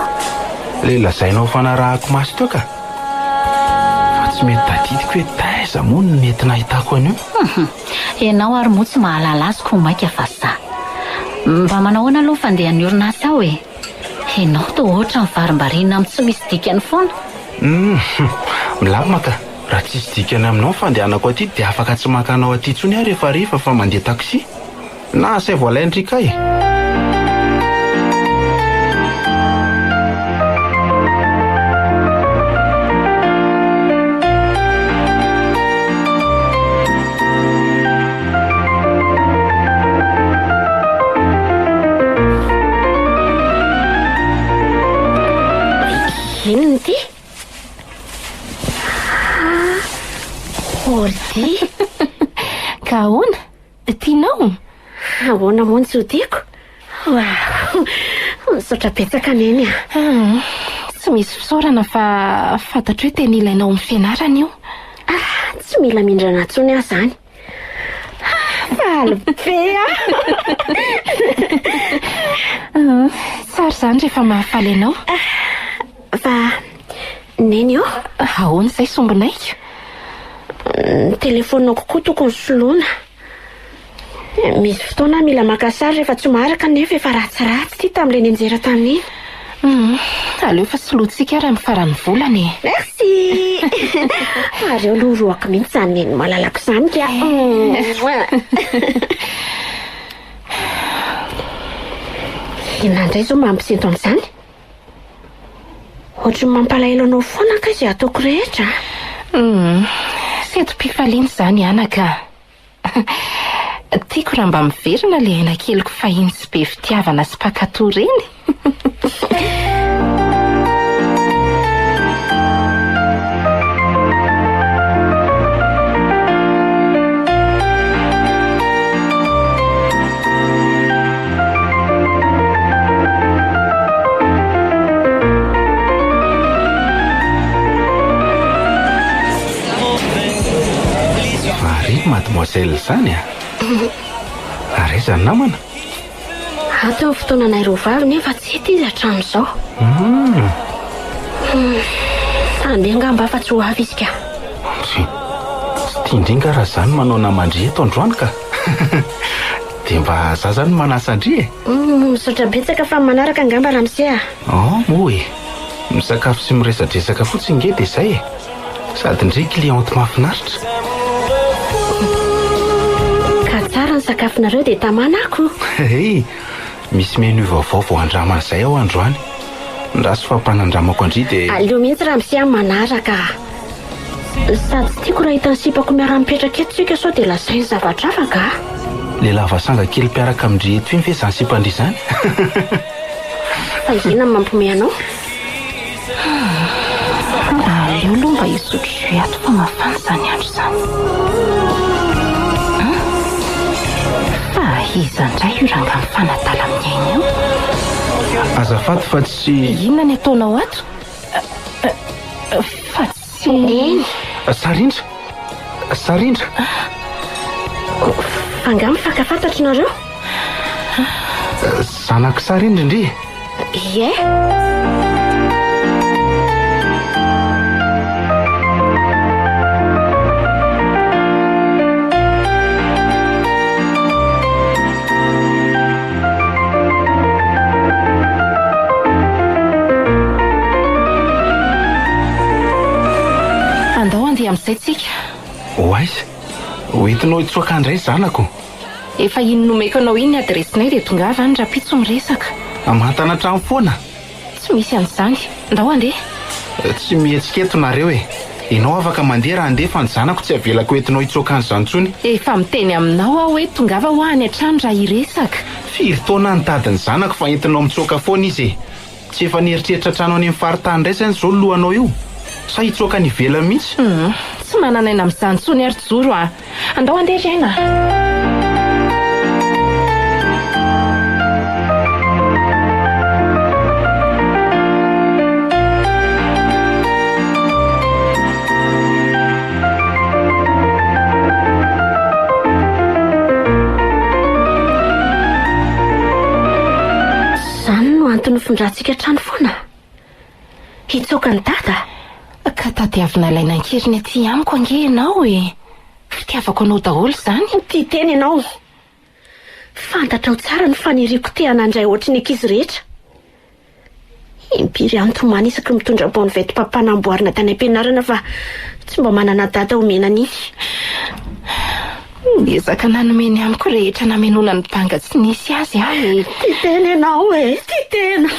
Ilay lazainao fa narahako maso teo ka! Fa tsy mety tadidiko hoe taiza moa no nety nahitako an'io? Hum! Ianao ary moa tsy mahalala azy koa mainka fa za. Mba manahoana aloha ny fandehan'ny orinasa ao e? Ianao toa ohatran'ny varimbariana amin'ny tsy misy dikany foana. Hum! Milamina ka! Raha tsisy dikany aminao ny fandehanako aty dia afaka tsy maka anao aty intsony aho rehefa hariva fa mandeha taxi. Na asaivo alain-dry kay e! Inona ity? Ah, ordi. Ka ahoana? Tianao? Ahoana moa no tsy ho tiako? Waouh! Misaotra betsaka Neny a! Ah, tsy misy fisaorana fa fantatro hoe tena ilainao amin'ny fianarana io. Ah, tsy mila mindrana intsony aho izany. Ah, faly be aho! Ah, tsara izany rehefa mahafaly anao. Ah, fa Neny ô? Ahoana izay sombinaiko? Ny telefaoniko koa tokony soloina. Misy fotoana aho mila maka sary rehefa tsy maharaka nefa efa ratsiratsy ity tamin'ilay nianjera tamin'iny. Hum, aleo fa solointsika ary amin'ny faran'ny volana e. Merci! Ary eo aloha roako mihitsy izany neny malalako izany ka. Inona indray izao mampisento an'izany? Ohatry ny mampalahelo anao foana kay izay ataoko rehetra a! Hum, sentom-pifaliana izany anaka a! Tiako raha mba miverina ilay aina keliko fahiny sy be fitiavana sy mpankatò ireny. Variana mademoiselle izany a! Ary aiza ny namana? Ato ny fotoananay roa vavy nefa tsy hita izy hatramin'izao. Hmm. Andeha angamba fa tsy ho avy izy ka. Ndry, tsy tian-dry nga raha za no manao naman-dry eto androany ka. Dia mba za zany no manasa an-dry e! Humm, misaotra betsaka fa manaraka angamba ramose a! Oh, moa e! Misakafo sy miresadresaka fotsiny nge dia zay e! Sady ndry cliente mahafinaritra. Ka tsara ny sakafonareo dia tamana ako! Hey! Misy menu vaovao vao andramana izay ao androany. Ndraso fa ampanandramako an-dry dia. Aleo mihitsy ramose a manaraka a! Sady tsy tiako raha hitan'ny sipako miara-mipetraka eto tsika sao dia lazainy zavatra hafa ka! Le lava sanga kely mpiaraka amin-dry eto iny ve izany sipan-dry izany? Fa inona no mampiomehy anao? Aleo aloha mba hisotro jus ato fa mafana izany andro izany. An? Fa iza indray io rangahy mifanadala amin'ny aina io? Azafady fa tsy. Inona ny ataonao ato? Fa tsy. Neny. Sarindra! Sarindra! Fa angaha mifankafantatry nareo? Zanak'i Sarindra ndry e! Ie. Andao handeha amin'izay tsika. Ho aiza? Ho Hoentinao hitsoaka indray zanako. Efa iny nomeko anao iny ny adiresinay dia tongava any rahampitso miresaka. Hamantana hatrany foana? Tsy misy an'izany. Ndao handeha. Tsy mihetsika eto nareo e. Ianao afaka mandeha raha handeha fa ny zanako tsy avelako hoentinao hitsoaka an'izany intsony. Efa miteny aminao aho hoe tongava hoa any an-trano raha hiresaka. Firy taona aho nitady ny zanako fa entinao mitsoaka foana izy e. Tsy efa nieritreritra trano any amin'ny faritany indray izany izao ny lohanao io? Sa hitsoaka any ivelany mihitsy? Hum, tsy manana aina amin'izany intsony ary Joro a! Andao handeha ry aina a! Izany no antony nifindrantsika trano foana? Hitsoaka an'i Dada? Ka tadiavina alaina an-keriny aty amiko ange ianao e! Fitiavako anao daholo izany. Tia tena ianao. Fantatrao tsara ny faniriako te hanandray ohatry ny ankizy rehetra. Impiry aho nitomany isaky ny mitondra bonne vety papa namboarina tany am-pianarana fa tsy mba manana dada omena an'iny. Niezaka nanome ny amiko rehetra namenoana ny banga tsy nisy azy aho e. Tia tena ianao e, tia tena.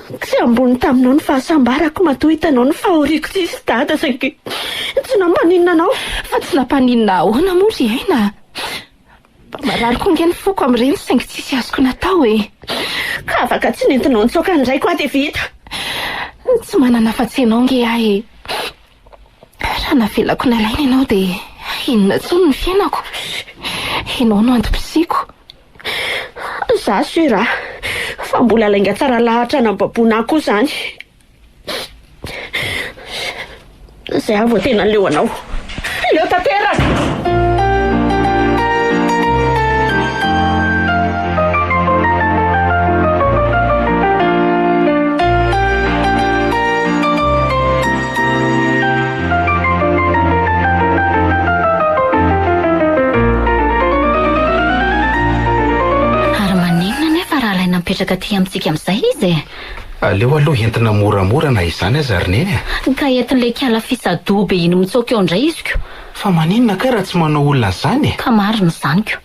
Tsy ambony taminao ny fahasambarako matoa hitanao ny fahoriako tsisy dada saingy tsy nampaninona anao. Fa tsy nampaninona ahoana moa ry Aina? Mba marary koa ange ny foko amin'ireny saingy tsisy azoko natao e. Ka afaka tsy nentinao nitsoaka ny raiko aho dia vita. Tsy manana afa-tsy ianao ange aho e. Raha navelako nalaina ianao dia inona intsony ny fiainako? Ianao no antom-pisiako. Za sûr a, fa mbola lainga tsara lahatra anababoana ahy koa izany. Zay aho vao tena leo anao. Leo tanteraka! Ary maninona anefa raha alaina mipetraka aty amintsika amin'izay izy e? Aleo aloha entina moramora na izany aza ry Neny a! Ka entin'ilay kiala fisadoha be iny mitsoaka eo indray izy ko! Fa maninona kay raha tsy manao olona an'izany e? Ka marina izany ko!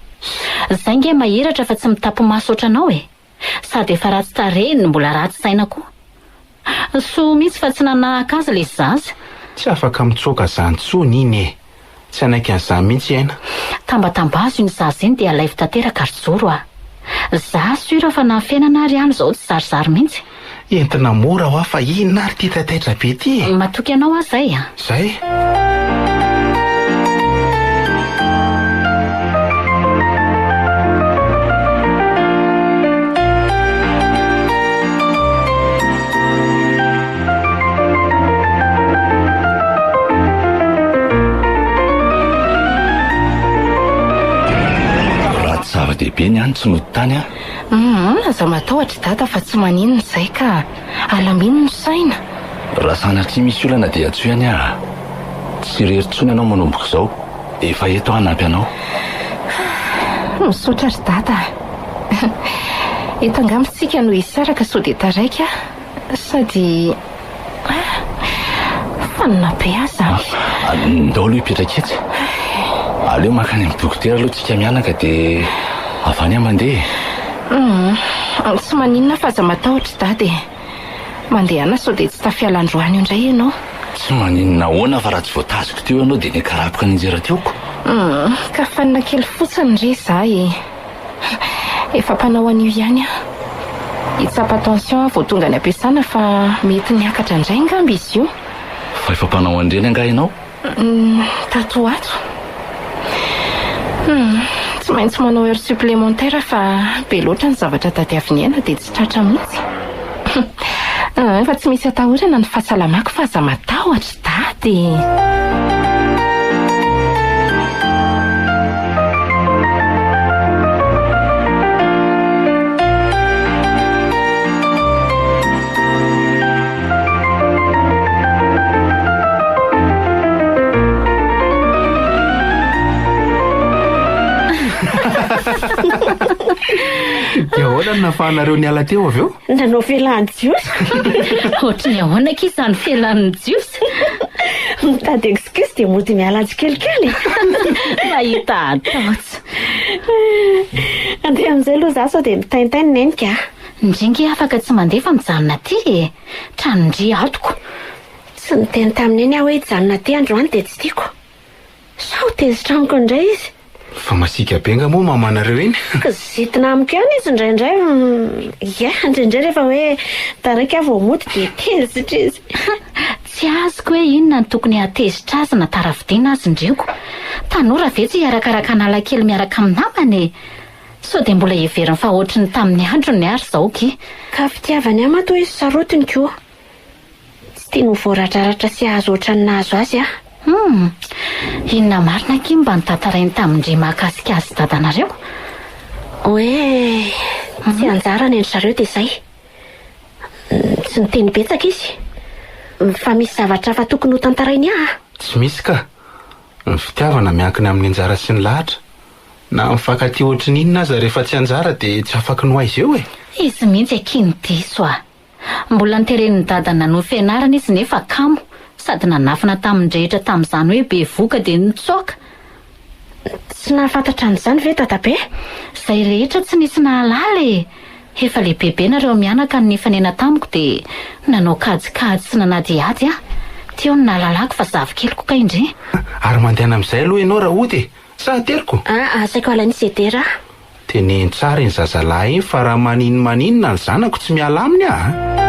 Zay nge mahiratra fa tsy mitapi-maso ohatranao e! Sady efa ratsy tarehy no mbola ratsy saina koa. Soa mihitsy fa tsy nanahaka azy ilay zaza. Tsy afaka mitsoaka zany tsony iny e! Tsy hanaiky an'izany mihitsy i Aina. Tambatambazo iny zaza iny dia alaivo tanteraka ry Joro a! Za sûr fa na ny fiainana ary any izao tsy zarizary mihitsy. Entina mora hoa fa inona ary ity taitaitra be ity e! Matoky anao aho zay a! Zay? Raha tsy zava-dehibe ny any tsy nody tany aho. Humm, aza matahotra i Dada fa tsy maninona izay ka. Alamino ny saina. Raha sanatria misy olana dia antsoy anie aho. Tsy irery intsony ianao manomboka izao. Efa eto aho hanampy anao. Misaotra ry Dada a. Eto angamba isika no hisaraka sao dia taraiky aho. Sady fanina be aho izany. Ndao aloha hipetraka etsy. Aleo mankany amin'ny dokotera aloha tsika mianaka dia avy any aho mandeha e. Hum, tsy maninona fa aza matahotra Dada e. Mandehana sao dia tsy tafiala androany io indray ianao. Tsy maninona ahoana fa raha tsy voatazoko teo ianao dia nikarapoka nianjera teo ko. Hum, ka fanina kely fotsiny re za e. Efa mpanao an'io ihany aho. Hitsapa tension aho vao tonga any am-piasana fa mety niakatra indray angamba izy io. Fa efa mpanao an'ireny angaha ianao? Tato ho ato. Hum, tsy maintsy manao heure supplémentaire fa be loatra ny zavatra tadiavin'ny aina dia tsy tratra mihitsy. Fa tsy misy atahorana ny fahasalamako fa aza matahotra Dada e! Dia ahoana no nahafahanareo niala teo avy eo? Nanao fialan'ny jiosy. Ohatry ny ahoana akia izany fialan'ny jiosy? Mitady excuse. bosika izy dia mody miala tsikelikely. Mahita atao tsy. Andeha amin'izay aloha za sao dia mitaintaina neny ka. Ndry nge afaka tsy mandeha fa mijanona aty e. Tranon-dry atoko. Tsy niteny tamin'i neny aho hoe hijanona aty androany dia tsy tiako. Sao tezitra amiko indray izy. Fa masiaka be nga moa mamanareo iny? Kizitina amiko ihany izy indraindray, ie, indraindray rehefa hoe taraiky aho vao mody dia tezitra izy. Tsy azoko hoe inona no tokony hahatezitra azy na tara fidina azy ndreko. Tanora ve tsy hiarakaraka hanala kely miaraka amin'ny namany e? Sao dia mbola heveriny fa ohatry ny tamin'ny androny ary izao ki. Ka fitiavany ahy matoa izy sarotiny ko. Tsy tiany ho voaratraratra sy hahazo ohatran'ny nahazo azy aho. Hum! Inona marina akia no mba notantarainy tamin-dry mahakasika azy sy dadanareo? Hoe tsy anjara ny an-dry zareo dia izay. Tsy niteny betsaka izy. Fa misy zavatra hafa tokony hotantarainy ahy. Tsy misy ka. Ny fitiavana miankina amin'ny anjara sy ny lahatra. Na mifankatia ohatry ny inona aza rehefa tsy anjara dia tsy afaky ny ho aiza eo e! Izy mihitsy akia no diso a! Mbola noteren'ny dadany nanohy fianarana izy nefa kamo sady nanafina tamin'ny rehetra tamin'izany hoe bevoka dia nitsoaka. Tsy nahafantatra an'izany ve dadabe? Izay rehetra tsy nisy nahalala e! Efa lehibebe nareo mianaka no nifanena tamiko dia nanao kajikajy sy nanadihady aho. Teo no nahalalako fa zavikeliko kay ndry. Ary mandehana amin'izay aloha ianao Raody e! Sa ateriko? Aa, asaiko alain'i Sedera aho. Teneno tsara iny zazalahy iny fa raha maninomaninona ny zanako tsy miala aminy aho a!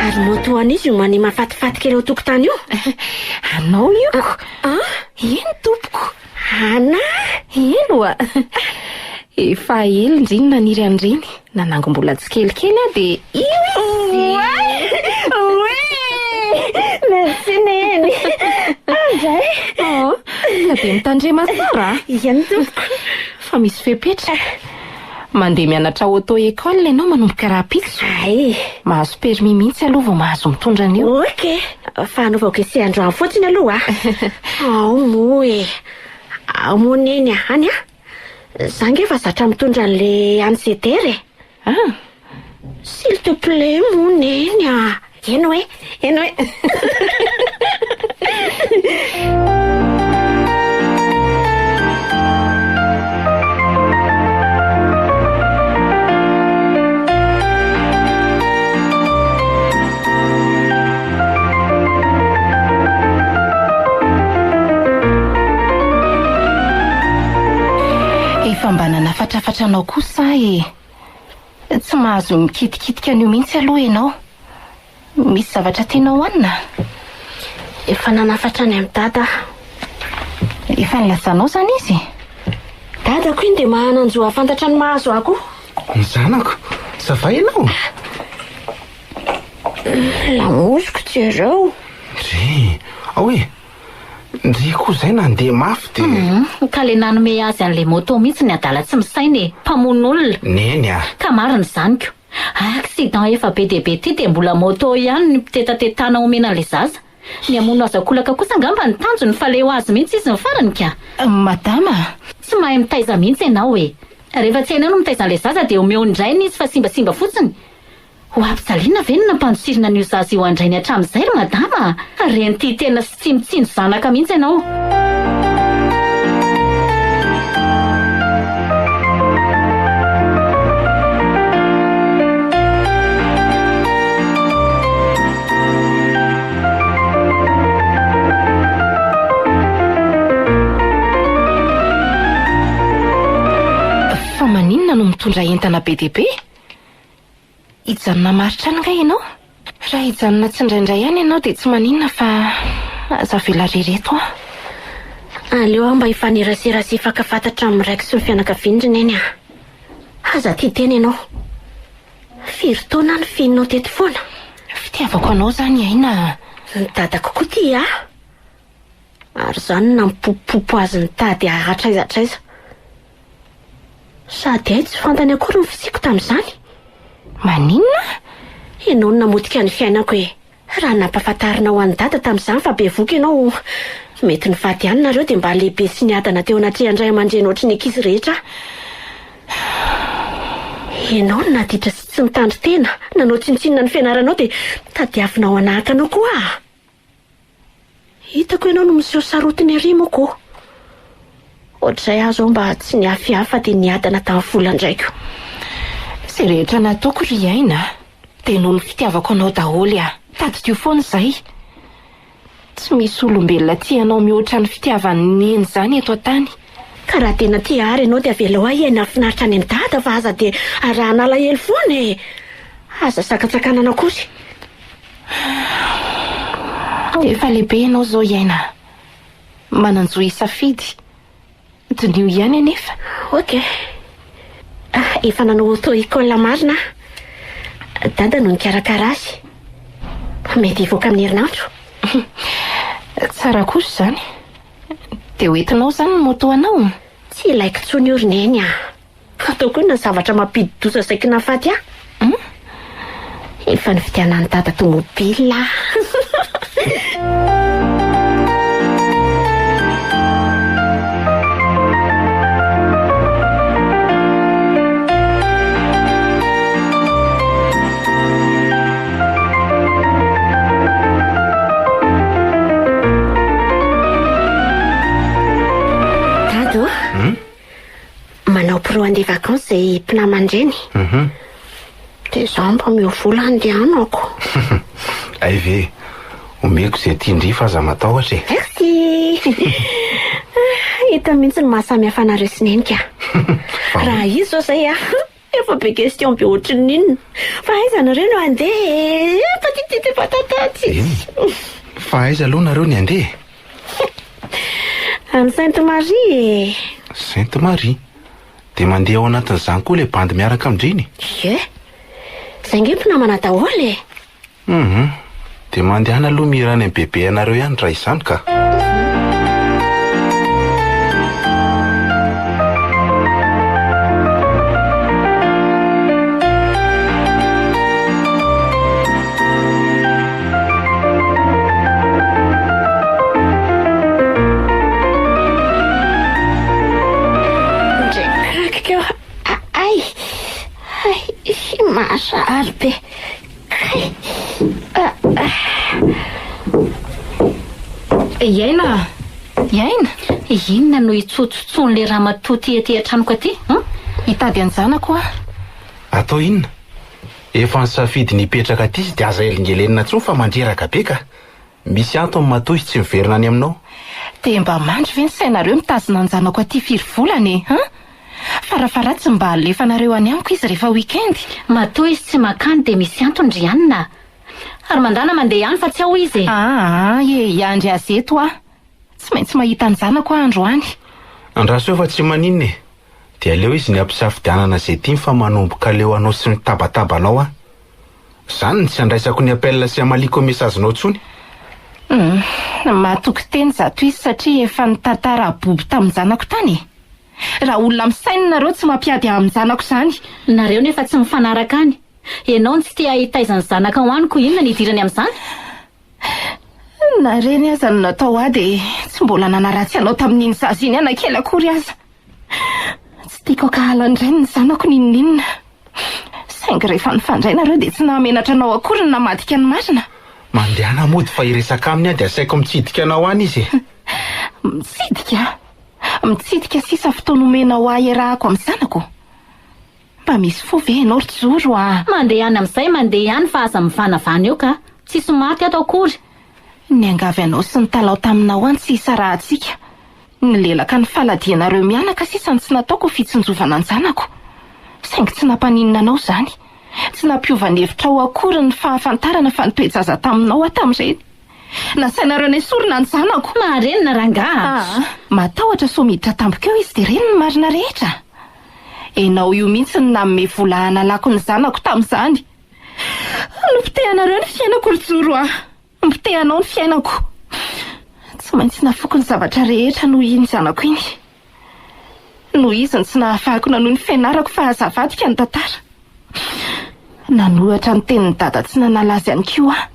Ary moto an'iza io mania mahafatifaty kely eo an-tokotany io? Anao io ko. Eny tompoko. Ana! Eny oa. Efa ela ndry no naniry an'ireny. Nanangom-bola tsikelikely aho dia io izy. Oay! Oe! Merci Neny. Andray. Oh, ka dia mitandrema tsara a. Eny tompoko. Fa misy fepetra. Mandeha mianatra auto école ianao manomboka rahampitso. Hay. Mahazo permis mihitsy aloha vao mahazo mitondra an'io. Ok. Fa hanaovako essai androany fotsiny aloha a. Ao moa e. Ao moa Neny a. Any a. Za nge efa zatra mitondra an'le an'i Ceder e. Ah. S'il te plaît moa Neny a. Eny hoe, eny hoe. Efa mba nanafatrafatra anao kosa aho e. Tsy mahazo mikitikitika an'io mihitsy aloha ianao. Misy zavatra tianao hohanina? Efa nanafatra any amin'i Dada aho. Efa nilazanao izany izy? Dadako iny dia manan-jo hahafantatra ny mahazo ahy koa. Ny zanako? Ça va ianao? Lamosiko jereo. Ndry, ao e! Ndry koa izay nandeha mafy dia. Hum, ka le nanome azy an'le moto mihitsy ny adala tsy misaina e! Mpamono olona! Neny a! Ka marina izany ko! Accident efa be dia be ty dia mbola moto ihany no pitetatetana omena an'le zaza. Ny hamono azy ankolaka kosa angamba ny tanjony fa leo azy mihitsy izy ny farany ka! Madama a! Tsy mahay mitaiza mihitsy ianao e! Rehefa tsy hainao ny mitaiza an'le zaza dia omeo ny rainy izy fa simbasimba fotsiny! Ho ampijaliana ve no nampandosirina an'io zaza io an-drainy hatramin'izay ry madama a! Reny tia tena sy tsy mitsinjo zanaka mihitsy ianao. Fa maninona no mitondra entana be dia be? Hijanona maharitra any angaha ianao? Raha hijanona tsindraindray any ianao dia tsy maninona fa aza avela irery eto aho. Aleo aho mba hifanerasera sy hifankafantatra amin'ny raiko sy ny fianakaviany ry Neny a! Aza tia tena ianao. Firy taona aho nifihinao teto foana? Fitiavako anao izany Aina a! Ny dadako koa tia ahy. Ary izany no nampipopopopo azy nitady ahy hatraiza hatraiza. Sady hay tsy fantany akory ny fisiako tamin'izany. Maninona? Ianao no namotika ny fiainako e! Raha nampahafantarinao an'i Dada tamin'izany fa bevoka ianao, mety nivady ihany nareo dia mba lehibe sy niadana teo anatrehan'ny ray aman-dreny ohatry ny ankizy rehetra aho. Ianao no naditra sy tsy nitandrin-tena, nanao tsinontsinona ny fianaranao dia tadiavinao hanahaka anao koa aho. Hitako ianao no miseho sarotiny ery moa ko. Ohatr'izay aho izao mba tsy niafiafy fa dia niadana tamin'ny volan-draiko. Izay rehetra nataoko ry Aina dia noho ny fitiavako anao daholo ah. Tadidio foana izay. Tsy misy olombelona tia anao mihoatra ny fitiavan'i Neny izany eto an-tany. Ka raha tena tia ahy ary ianao dia avelao ahy hiaina finaritra any amin'i Dada fa aza dia arahana alahelo foana e! Aza sakantsakanana akory. Efa lehibe ianao izao Aina. Manan-jo hisafidy. Diniho ihany anefa. Ok. Ah, efa nanao auto école marina aho. Dada no nikarakara azy. Mety hivoaka amin'ny herinandro. Tsara kosa izany. Dia ho entinao izany ny moto anao? Tsy ilaiko intsony io ry Neny a. Ataoko inona ny zavatra mampidi-doza saiky nahafaty ahy? Hum? Efa nividianan'i Dada tomobile aho. Dada ô? Manao pro andeha vacances izay mpinamana ireny. Dia izaho mba omeo vola handehanako. Hay ve? Omeko izay tian-dry fa aza matahotra e. Merci! Hita mihitsy ny maha samy hafa anareo sy Neny ka. Raha izy izao izay a, efa be question be ohatrin'ny inona. Fa aiza nareo no handeha e? Patititi patatatsy. Eny. Fa aiza aloha nareo ny handeha e? Any Sainte Marie e! Sainte Marie? Dia mandeha ao anatin'izany koa ilay bandy miaraka amin-dry iny? Ie! Izay ange mpinamana daholo e! Hum! Dia mandehana aloha mihira any amin'i bebe anareo ihany raha izany ka! Ay! Ay! Marary be! Kay! Iaina! Iaina! Inona no hitsotsotsoan'ilay ramatoa ty aty an-tranoko aty? Hum? Hitady an-janako aho. Atao inona? Efa nisafidy ny hipetraka aty izy dia aza elingelenina intsony fa mandreraka be ka! Misy antony matoa izy tsy miverina any aminao. Dia mba mandry ve ny sainareo mitazona an-janako aty firy volana e? Hein? Farafaharatsiny mba alefanareo any amiko izy rehefa week-end. Matoa izy tsy mankany dia misy antony ry anona a! Ary mandana mandeha ihany fa tsy ao izy e! Aa e, hiandry azy eto aho. Tsy maintsy mahita an-janako aho androany. Andraso eo fa tsy maninona e! Dia aleo izy ny ampisafidianana izay tiany fa manomboka leo anao sy mitabataba anao aho. Zany no tsy andraisako ny appel sy amaliako message-nao tsony. Humm, matoky teny zato izy satria efa nitantara bobo tamin-janako tany e! Raha olona misaina nareo tsy mampiady ahy amin-janako izany. Nareo nefa tsy mifanaraka any. Ianao no tsy te hahitaiza ny zanakao any koa inona ny idirany amin'izany? Na reny aza no natao ahy dia tsy mbola nanaratsy anao tamin'iny zaza iny aho na kely akory aza. Tsy tiako hankahala ny rainy ny zanako n'inon'inona. Saingy rehefa nifandray nareo dia tsy nahamenatra anao akory ny namadika ny marina. Mandehana mody fa hiresaka aminy aho dia asaiko mitsidika anao any izy e. Mitsidika? Mitsidika sisa fotoana omenao ahy iarahako amin'ny zanako? Mba misy fo ve ianao ry Joro a! Mandehana amin'izay mandeha ihany fa aza mivanavana eo ka! Tsisy maty ato akory! Niangavy anao sy nitalaho taminao aho ny tsy hisarahantsika. Nilelaka ny faladianareo mianaka sisa no tsy nataoko ho fitsinjovana an-janako. Saingy tsy nampaninona anao izany. Tsy nampiova ny hevitrao akory ny fahafantarana fa nitoe-jaza taminao aho tamin'ireny. Nasainareo nesorina ny zanako. Marenina rangaha a! Aa! Matahotra sao miditra tampoka eo izy dia reny ny marina rehetra. Enao io mihitsy no nanome vola hanalako ny zanako tamin'izany. Nopotehanareo ny fiainako ry Joro a! Nopotehanao ny fiainako. Tsy maintsy nafoiko ny zavatra rehetra noho iny zanako iny. Noho izy no tsy nahafahako nanohy ny fianarako fa aza avadika ny tantara. Nanohatra ny tenin'i Dada tsy nanala azy ihany koa aho.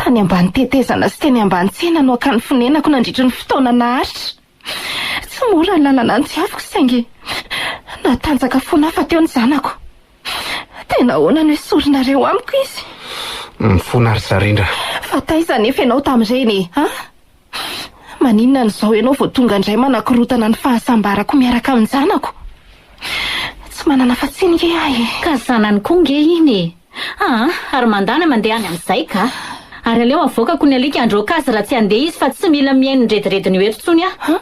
Tany ambany tetezana sy teny ambany tsena no akany fonenako nandritry ny fotoana naharitra. Tsy mora ny lalana notiaviko saingy natanjaka foana aho fa teo ny zanako. Tena ahoana no esorinareo amiko izy? Mifona ry Zarindra. Fa taiza anefa ianao tamin'ireny e? An? Maninona no izao ianao vao tonga indray manakorotana ny fahasambarako miaraka amin-janako? Tsy manana afa-tsy iny nge aho e! Ka zanany koa nge iny e! Aa, ary mandana mandeha any amin'izay ka! Ary aleo avoakako ny alika handroaka azy raha tsy handeha izy fa tsy mila mihaino ny redirediny io eto intsony aho.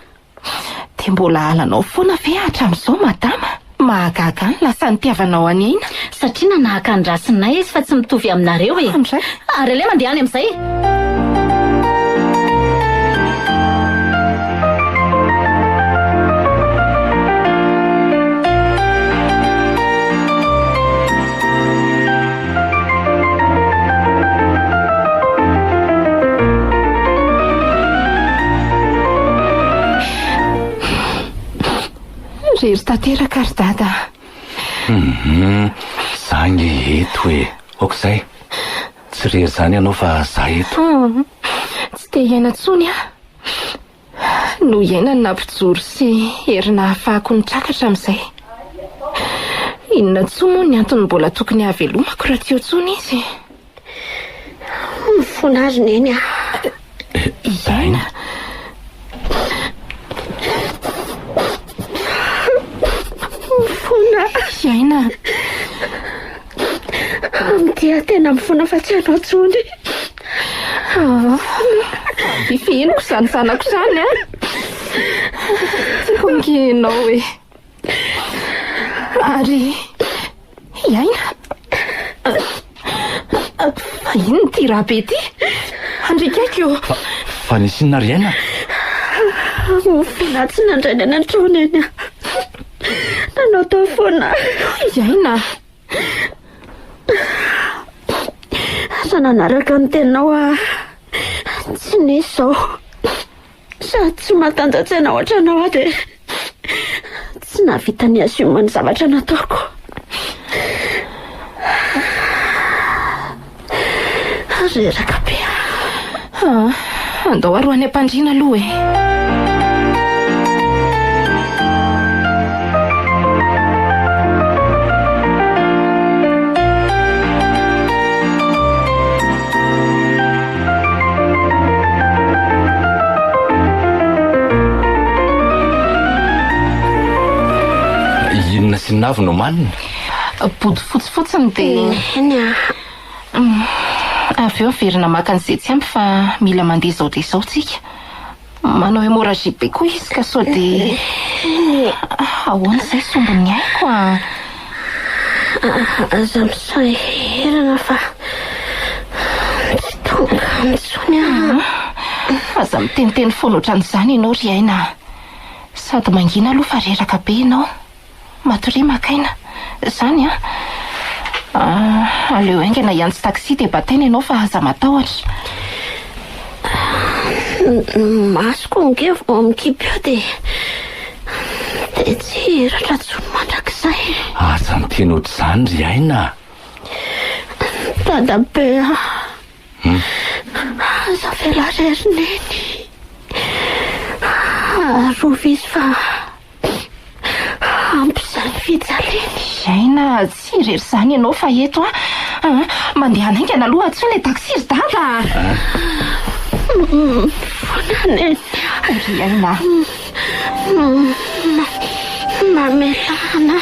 Dia mbola halanao foana ve hatramin'izao madama? Mahagaga ahy ny lasa nitiavanao an'i Aina. Satria nanahaka an'i Rasinay izy fa tsy mitovy aminareo e! Amin'izay? Ary aleo mandeha any amin'izay! Rery tanteraka ry dada a. Hum, za nge eto e. Ok zay. Tsy rery zany ianao fa za eto. Hum, tsy te hiaina intsony aho. No iainany nampijoro sy hery nahafahako nitraka hatramin'izay. Inona intsony moa ny antony mbola tokony hahavelomako raha tsy eo intsony izy? Mifona azy Neny a! Iaina. Mifona. Iaina. Amin'ity aho tena mifona fa tsy hanao intsony. Fihiniko izany zanako izany an! Tiako ange ianao e! Ary hiaina? Fa inona ity raha be ity? Andrikaiko io! Fa nisy inona ry Aina? Mifona tsy nandray ny any an-trano eny aho. Nanao tao foana. Hiaina! Asa nanaraka ny teninao aho. Tsy nisy izao. Sady tsy mahatanja-tsaina ohatranao aho dia tsy nahavita ni-assume ny zavatra nataoko. Reraka be aho. Ah, andao ary ho any am-pandriana aloha e. Inona sy inona avy no omanina? Bodofotsy fotsiny dia. Neny a! Avy eo averina maka an'izay tsy ampy fa mila mandeha izao dia izao tsika. Manao hémorragie be koa izy ka sao dia... Ahoana izay sombin'ny aiko a? Aza misahirana fa tsy tonga intsony aho. Aza miteniteny foana ohatran'izany ianao ry Aina a! Sady mangina aloha fa reraka be ianao. Matoria maka aina. Zany an! Ah, aleo haingana hiantso taxi dia bataina ianao fa aza matahotra. Ny masoko ange vao mikipy eo dia dia tsy hihiratra intsony mandrakizay. Aza miteny ohatr'izany ry Aina a! Dadabe a! Aza avela irery Neny. Arovy izy fa Ampy izany fijaliana. Aina, tsy irery izany ianao fa eto aho. Ah, mandehana haingana aloha antsoy ilay taxi ry dada a! Mifona neny a. Ry Aina. Mamelana.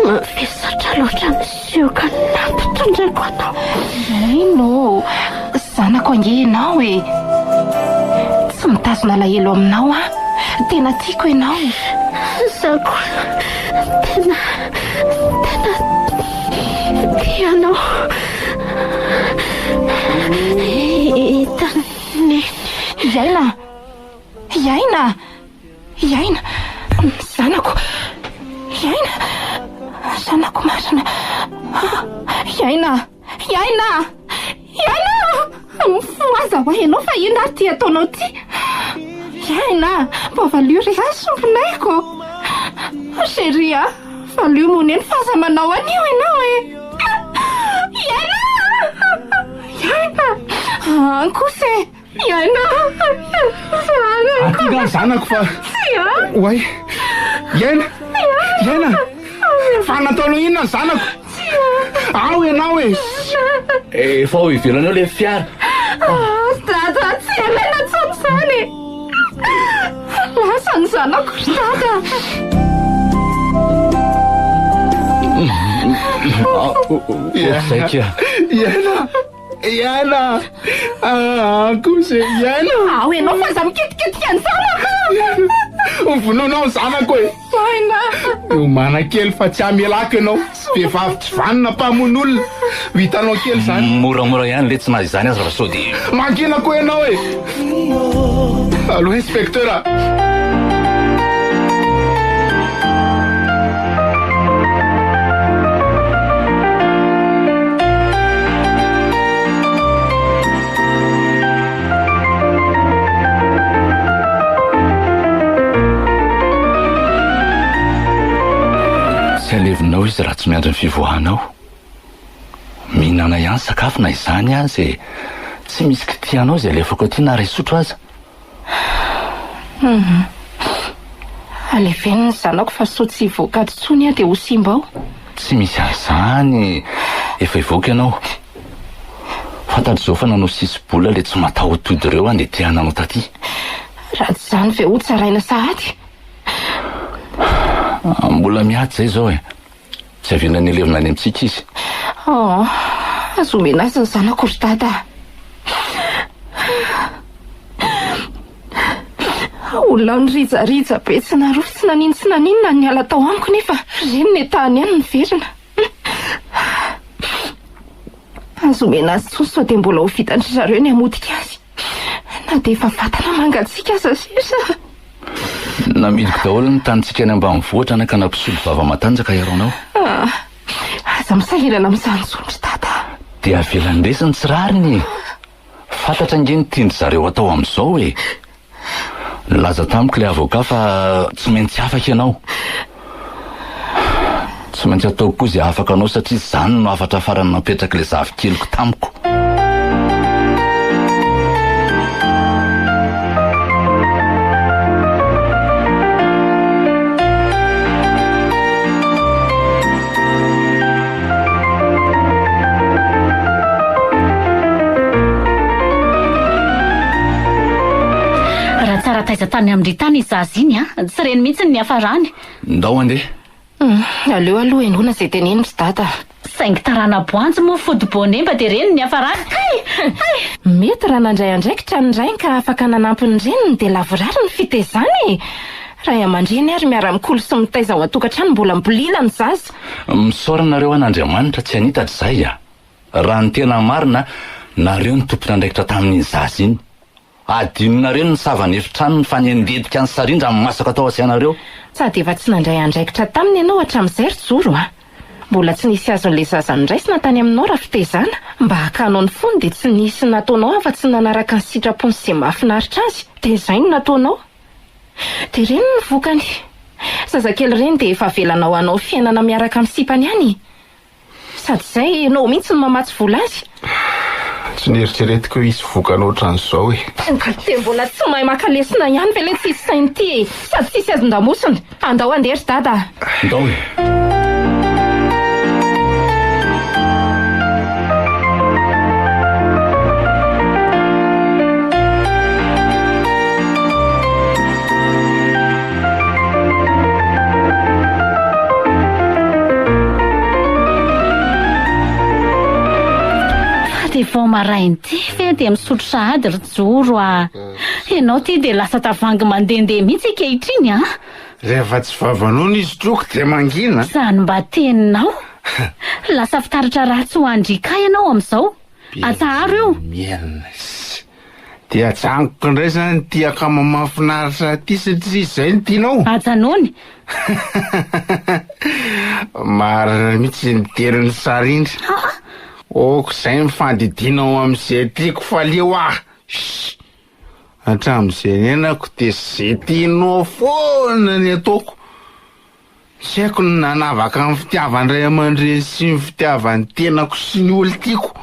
Mavesatra loatra ny sioka nampitondraiko anao. Aina ô, zanako ange ianao e. Tsy mitazona alahelo aminao aho. Tena tiako ianao. Izaho koa tena, tena tia anao. Hitan'i Neny. Hiaina! Hiaina! Hiaina! Zanako! Hiaina! Zanako marina! Hiaina! Hiaina! Hiaina! Mifohaza hoa ianao fa inona ary ity ataonao ity? Hiaina! Mba valio re ahy sombinaiko! Chérie a! Valio moa neny fa aza manao an'io ianao e! Hiaina! Hiaina! Any kosa e! Iaina! Zanako! Aty nga ny zanako fa. Tsia! Oay! Iaina! Iaina! Fa nataonao inona ny zanako? Ao ianao e! Efa ao ivelany ao le fiara. Ah, Dada, tsy alaina intsony izany e! Lasa ny zanako ry Dada! Ohatr'izay kia. Iaina! Iaina! Ah, kosa e! Iaina! Ao ianao fa aza mikitikitika ny zanako! Vonoinao ny zanako e! Aina! Miomàna kely fa tsy hamelako ianao. Vehivavy tsy vanona mpamono olona. Ho hitanao kely izany. Moramora ihany letsy na izany aza fa sao dia. Mangina koa ianao e! Allo inspecteur a! Tsy alevinao izy raha tsy miandry ny fivoahanao. Mihinana ihany sakafo na izany aza e. Tsy misy kitihanao izay alefako aty na iray sotro aza. Hum. Aleveno ny zanako fa sao tsy hivoaka ato intsony aho dia ho simba ao. Tsy misy an'izany. Efa hivoaka ianao. Fantatro izao fa nanao sisi-bola ilay tsy mataho-tody ireo handeha te hananao taty. Raha tsy izany ve ho tsaraina sahady? Mbola miady izay izao e. Tsy avelany hilevina any amintsika izy. Oh, aza omena azy ny zanako ry dada a. Olona nirijarija be tsy narofy tsy nanino tsy naninona ny niala tao amiko nefa ireny netahany ihany niverina. Aza omena azy intsony sao dia mbola ho vitan-dry zareo ny hamotika azy. Na dia efa vatana mangatsiaka aza sisa. Namidiko daholo ny tanintsika any ambanivohitra anaka na mpisolo vava matanjaka hiaro anao. Ah, aza misahirana amin'izany intsony ry dada. Dia avelany resy ny tsy rariny e. Fantatra ange ny tian-dry zareo atao amin'izao e. Nilaza tamiko ilay avocat fa tsy maintsy afaka ianao. Tsy maintsy ataoko koa izay hahafaka anao satria izany no hafatra farany napetrak'ilay zafikeliko tamiko. Raha tsara taiza tany amin-dry tany iny zaza iny an, tsy reny mihitsy ny niafarany. Ndao andeha. Hum, aleo aloha henoina izay teneniny ry dada. Saingy tarana-boanjo moa fody bonemba dia reny ny niafarany. Hay! Hay! Mety raha nandray andraikitra ny rainy ka afaka nanampy ny reniny dia lavorary ny fitaizana e! Ray aman-dreny ary miara-mikolo sy mitaiza ao an-tokantrano mbola mibolila ny zaza. Misaora nareo an'Andriamanitra tsy hanitatra izay a! Raha ny tena marina, nareo no tompon'andraikitra tamin'iny zaza iny. Adinonareo ny nisava ny efitranony fa niandetika ny sarindra ny masaka tao an-tsainareo. Sady efa tsy nandray andraikitra taminy ianao hatramin'izay ry Joro a! Mbola tsy nisy azon'ilay zaza noraisina tany aminao raha fitaizana. Mba hakanao ny fony dia tsy nisy nataonao afa-tsy ny nanaraka ny sitrapony sy izay mahafinaritra azy. Dia izay no nataonao. Dia ireny ny vokany. Zazakely ireny dia efa avelanao hanao fiainana miaraka amin'ny sipany any e! Sady izay, ianao mihitsy no mamatsy vola azy. Tsy nieritreretiko hoe hisy vokany ohatran'izao e! Dia mbola tsy mahay maka lesona ihany ve ilay tsisy saina ity e! Sady tsisy azon-damosina. Andao handeha ry dada a! Ndao e! Fa dia vao maraina ity ve dia misotro sahady ry Joro a! Ianao ity dia lasa tavangy mandehandeha mihitsy ankehitriny a! Rehefa tsy vavanao ny sotroiko dia mangina. Izany mba teninao. Lasa fitaratra ratsy ho an-dry Kay ianao amin'izao. Atsaharo io. Mialona. Dia ajanoko indray izany ity akama mahafinaritra ity satria izay no tianao. Ajanony. Marina mihitsy ny tenin'i Sarindra. Ok izay ny fandidianao amin'izay tiako fa aleo aho. Shh. Hatramin'izay niainako dia izay tianao foana ny ataoko. Tsy haiko ny nanavaka ny fitiavan-dray aman-dreny sy ny fitiavan'ny tenako sy ny olon-tiako.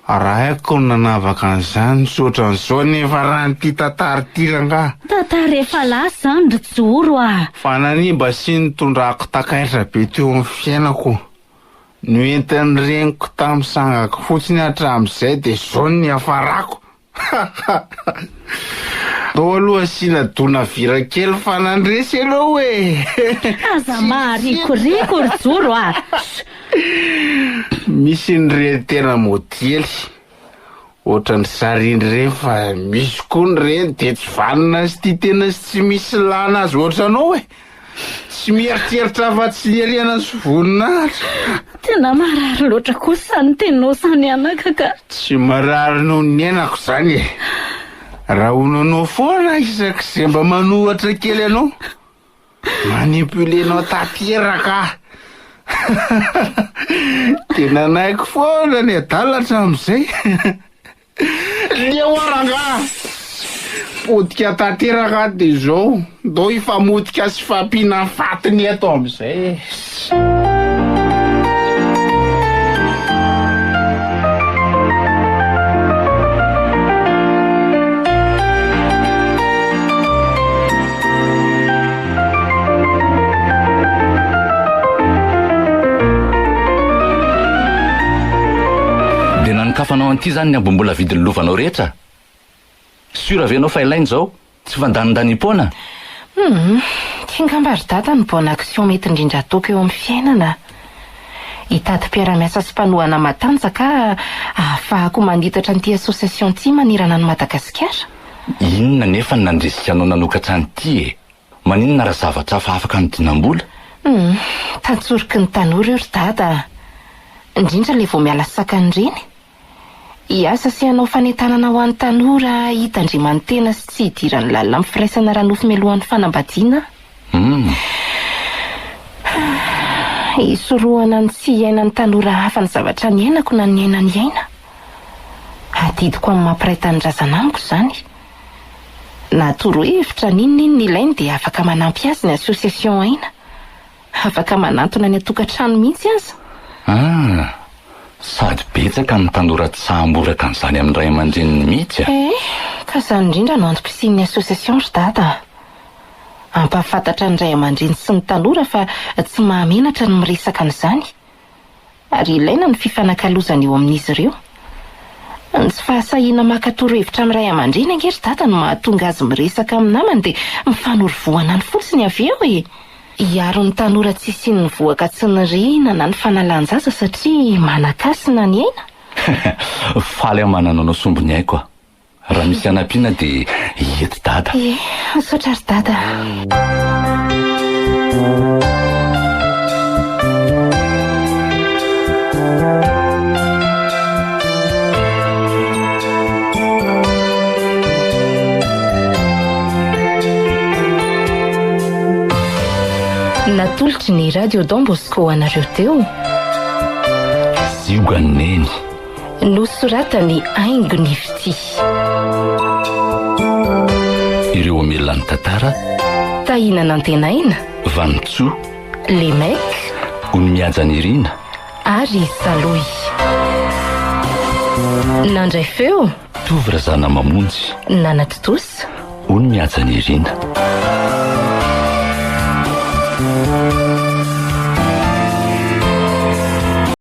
Raha haiko ny nanavaka an'izany tsy ohatran'izao anefa raha ity tantara ity rangaha. Tantara efa lasa izany ry Joro a! Fa nanimba sy nitondrako takaitra be teo amin'ny fiainako. Noentin'ny reniko tamin'ny sangako fotsiny hatramin'izay dia izao no niafarako. Ndao aloha asiana donavira kely fa nandresy ianao e! Aza maharikoriko ry Joro a! Misy ny reny tena modely, ohatran'ny sarindry ireny fa misy koa ny reny dia tsy vanona sy tia tena sy tsy misy ilana azy ohatranao e! Tsy mieritreritra afa-tsy ny harena sy voninahitra. Tena marary loatra kosa ny teninao izany anaka ka. Tsy marary noho ny niainako izany e. Rahonanao foana isak'izay mba manohatra kely anao. Manipuler-nao tanteraka aho. Dia nanaiky foana ny adala hatramin'izay. Leo aho rangaha! Potika tanteraka aho dia izao, ndao hifamotika sy hifampihinan'ny fatiny eto amin'izay e! Dia nanokafanao an'ity izany ny ambim-bola vidin'ny lovanao rehetra? Sûr ve ianao fa ilaina izao? Tsy fandanindaniam-poana? Humm, ity angamba ry dada no bonne action mety indrindra ataoko eo amin'ny fiainana. Hitady mpiara-miasa sy mpanohana matanjaka aho ahafahako manitatra an'ity association ity manerana an'i Madagasikara. Inona anefa no nandrisika anao nanokatra an'ity e? Maninona raha zavatra hafa afaka anodinam-bola? Humm, tantsoroky ny tanora io ry dada a! Indrindra ilay vao miala sakany ireny. Hiasa sy hanao fanentanana ho an'ny tanora hitandremany tena sy tsy hidirany lalina amin'ny firaisana ara-nofo mialohan'ny fanambadiana aho. Humm. Hisorohana ny tsy hiainan'ny tanora hafa ny zavatra niainako na niainan'i Aina. Adidiko amin'ny maha mpiray tanindrazana amiko izany. Na torohevitra n'inon'inona ilainy dia afaka manampy azy ny association Aina. Afaka manantona any an-tokantrano mihitsy aza. Ah! Sady betsaka ny tanora tsy sahy hamboraka an'izany amin'ny ray aman-dreniny mihitsy a! Eh! Ka izany indrindra no antom-pisian'ny association ry dada a! Hampahafantatra ny ray aman-dreny sy ny tanora fa tsy mahamenatra ny miresaka an'izany. Ary ilaina ny fifanakalozana eo amin'izy ireo. Ny tsy fahasahiana maka torohevitra amin'ny ray aman-dreny ange ry dada no mahatonga azy miresaka amin'ny namany dia mifanorovohana any fotsiny avy eo e! Hiaro ny tanora tsy hisian'ny vohoka tsy nirina na ny fanalan-jaza satria manan-kasina ny aina. Faly aho manana anao sombiny aiko a! Raha misy hanampiana dia eto dada. Ie, misaotra ry dada a. Natolotry ny Radio Don Bosco anareo teo. Ziogan'i Neny. Nosoratan'i Haingo ny fitia. Ireo hamelona ny tantara. Tahina Nantenaina. Vanintsoa. Les mecs. Onimihaja Nirina. Ary Salohy. Nandray feo. Tovo Razanamamonjy. Nanatontosa. Onimihaja Nirina.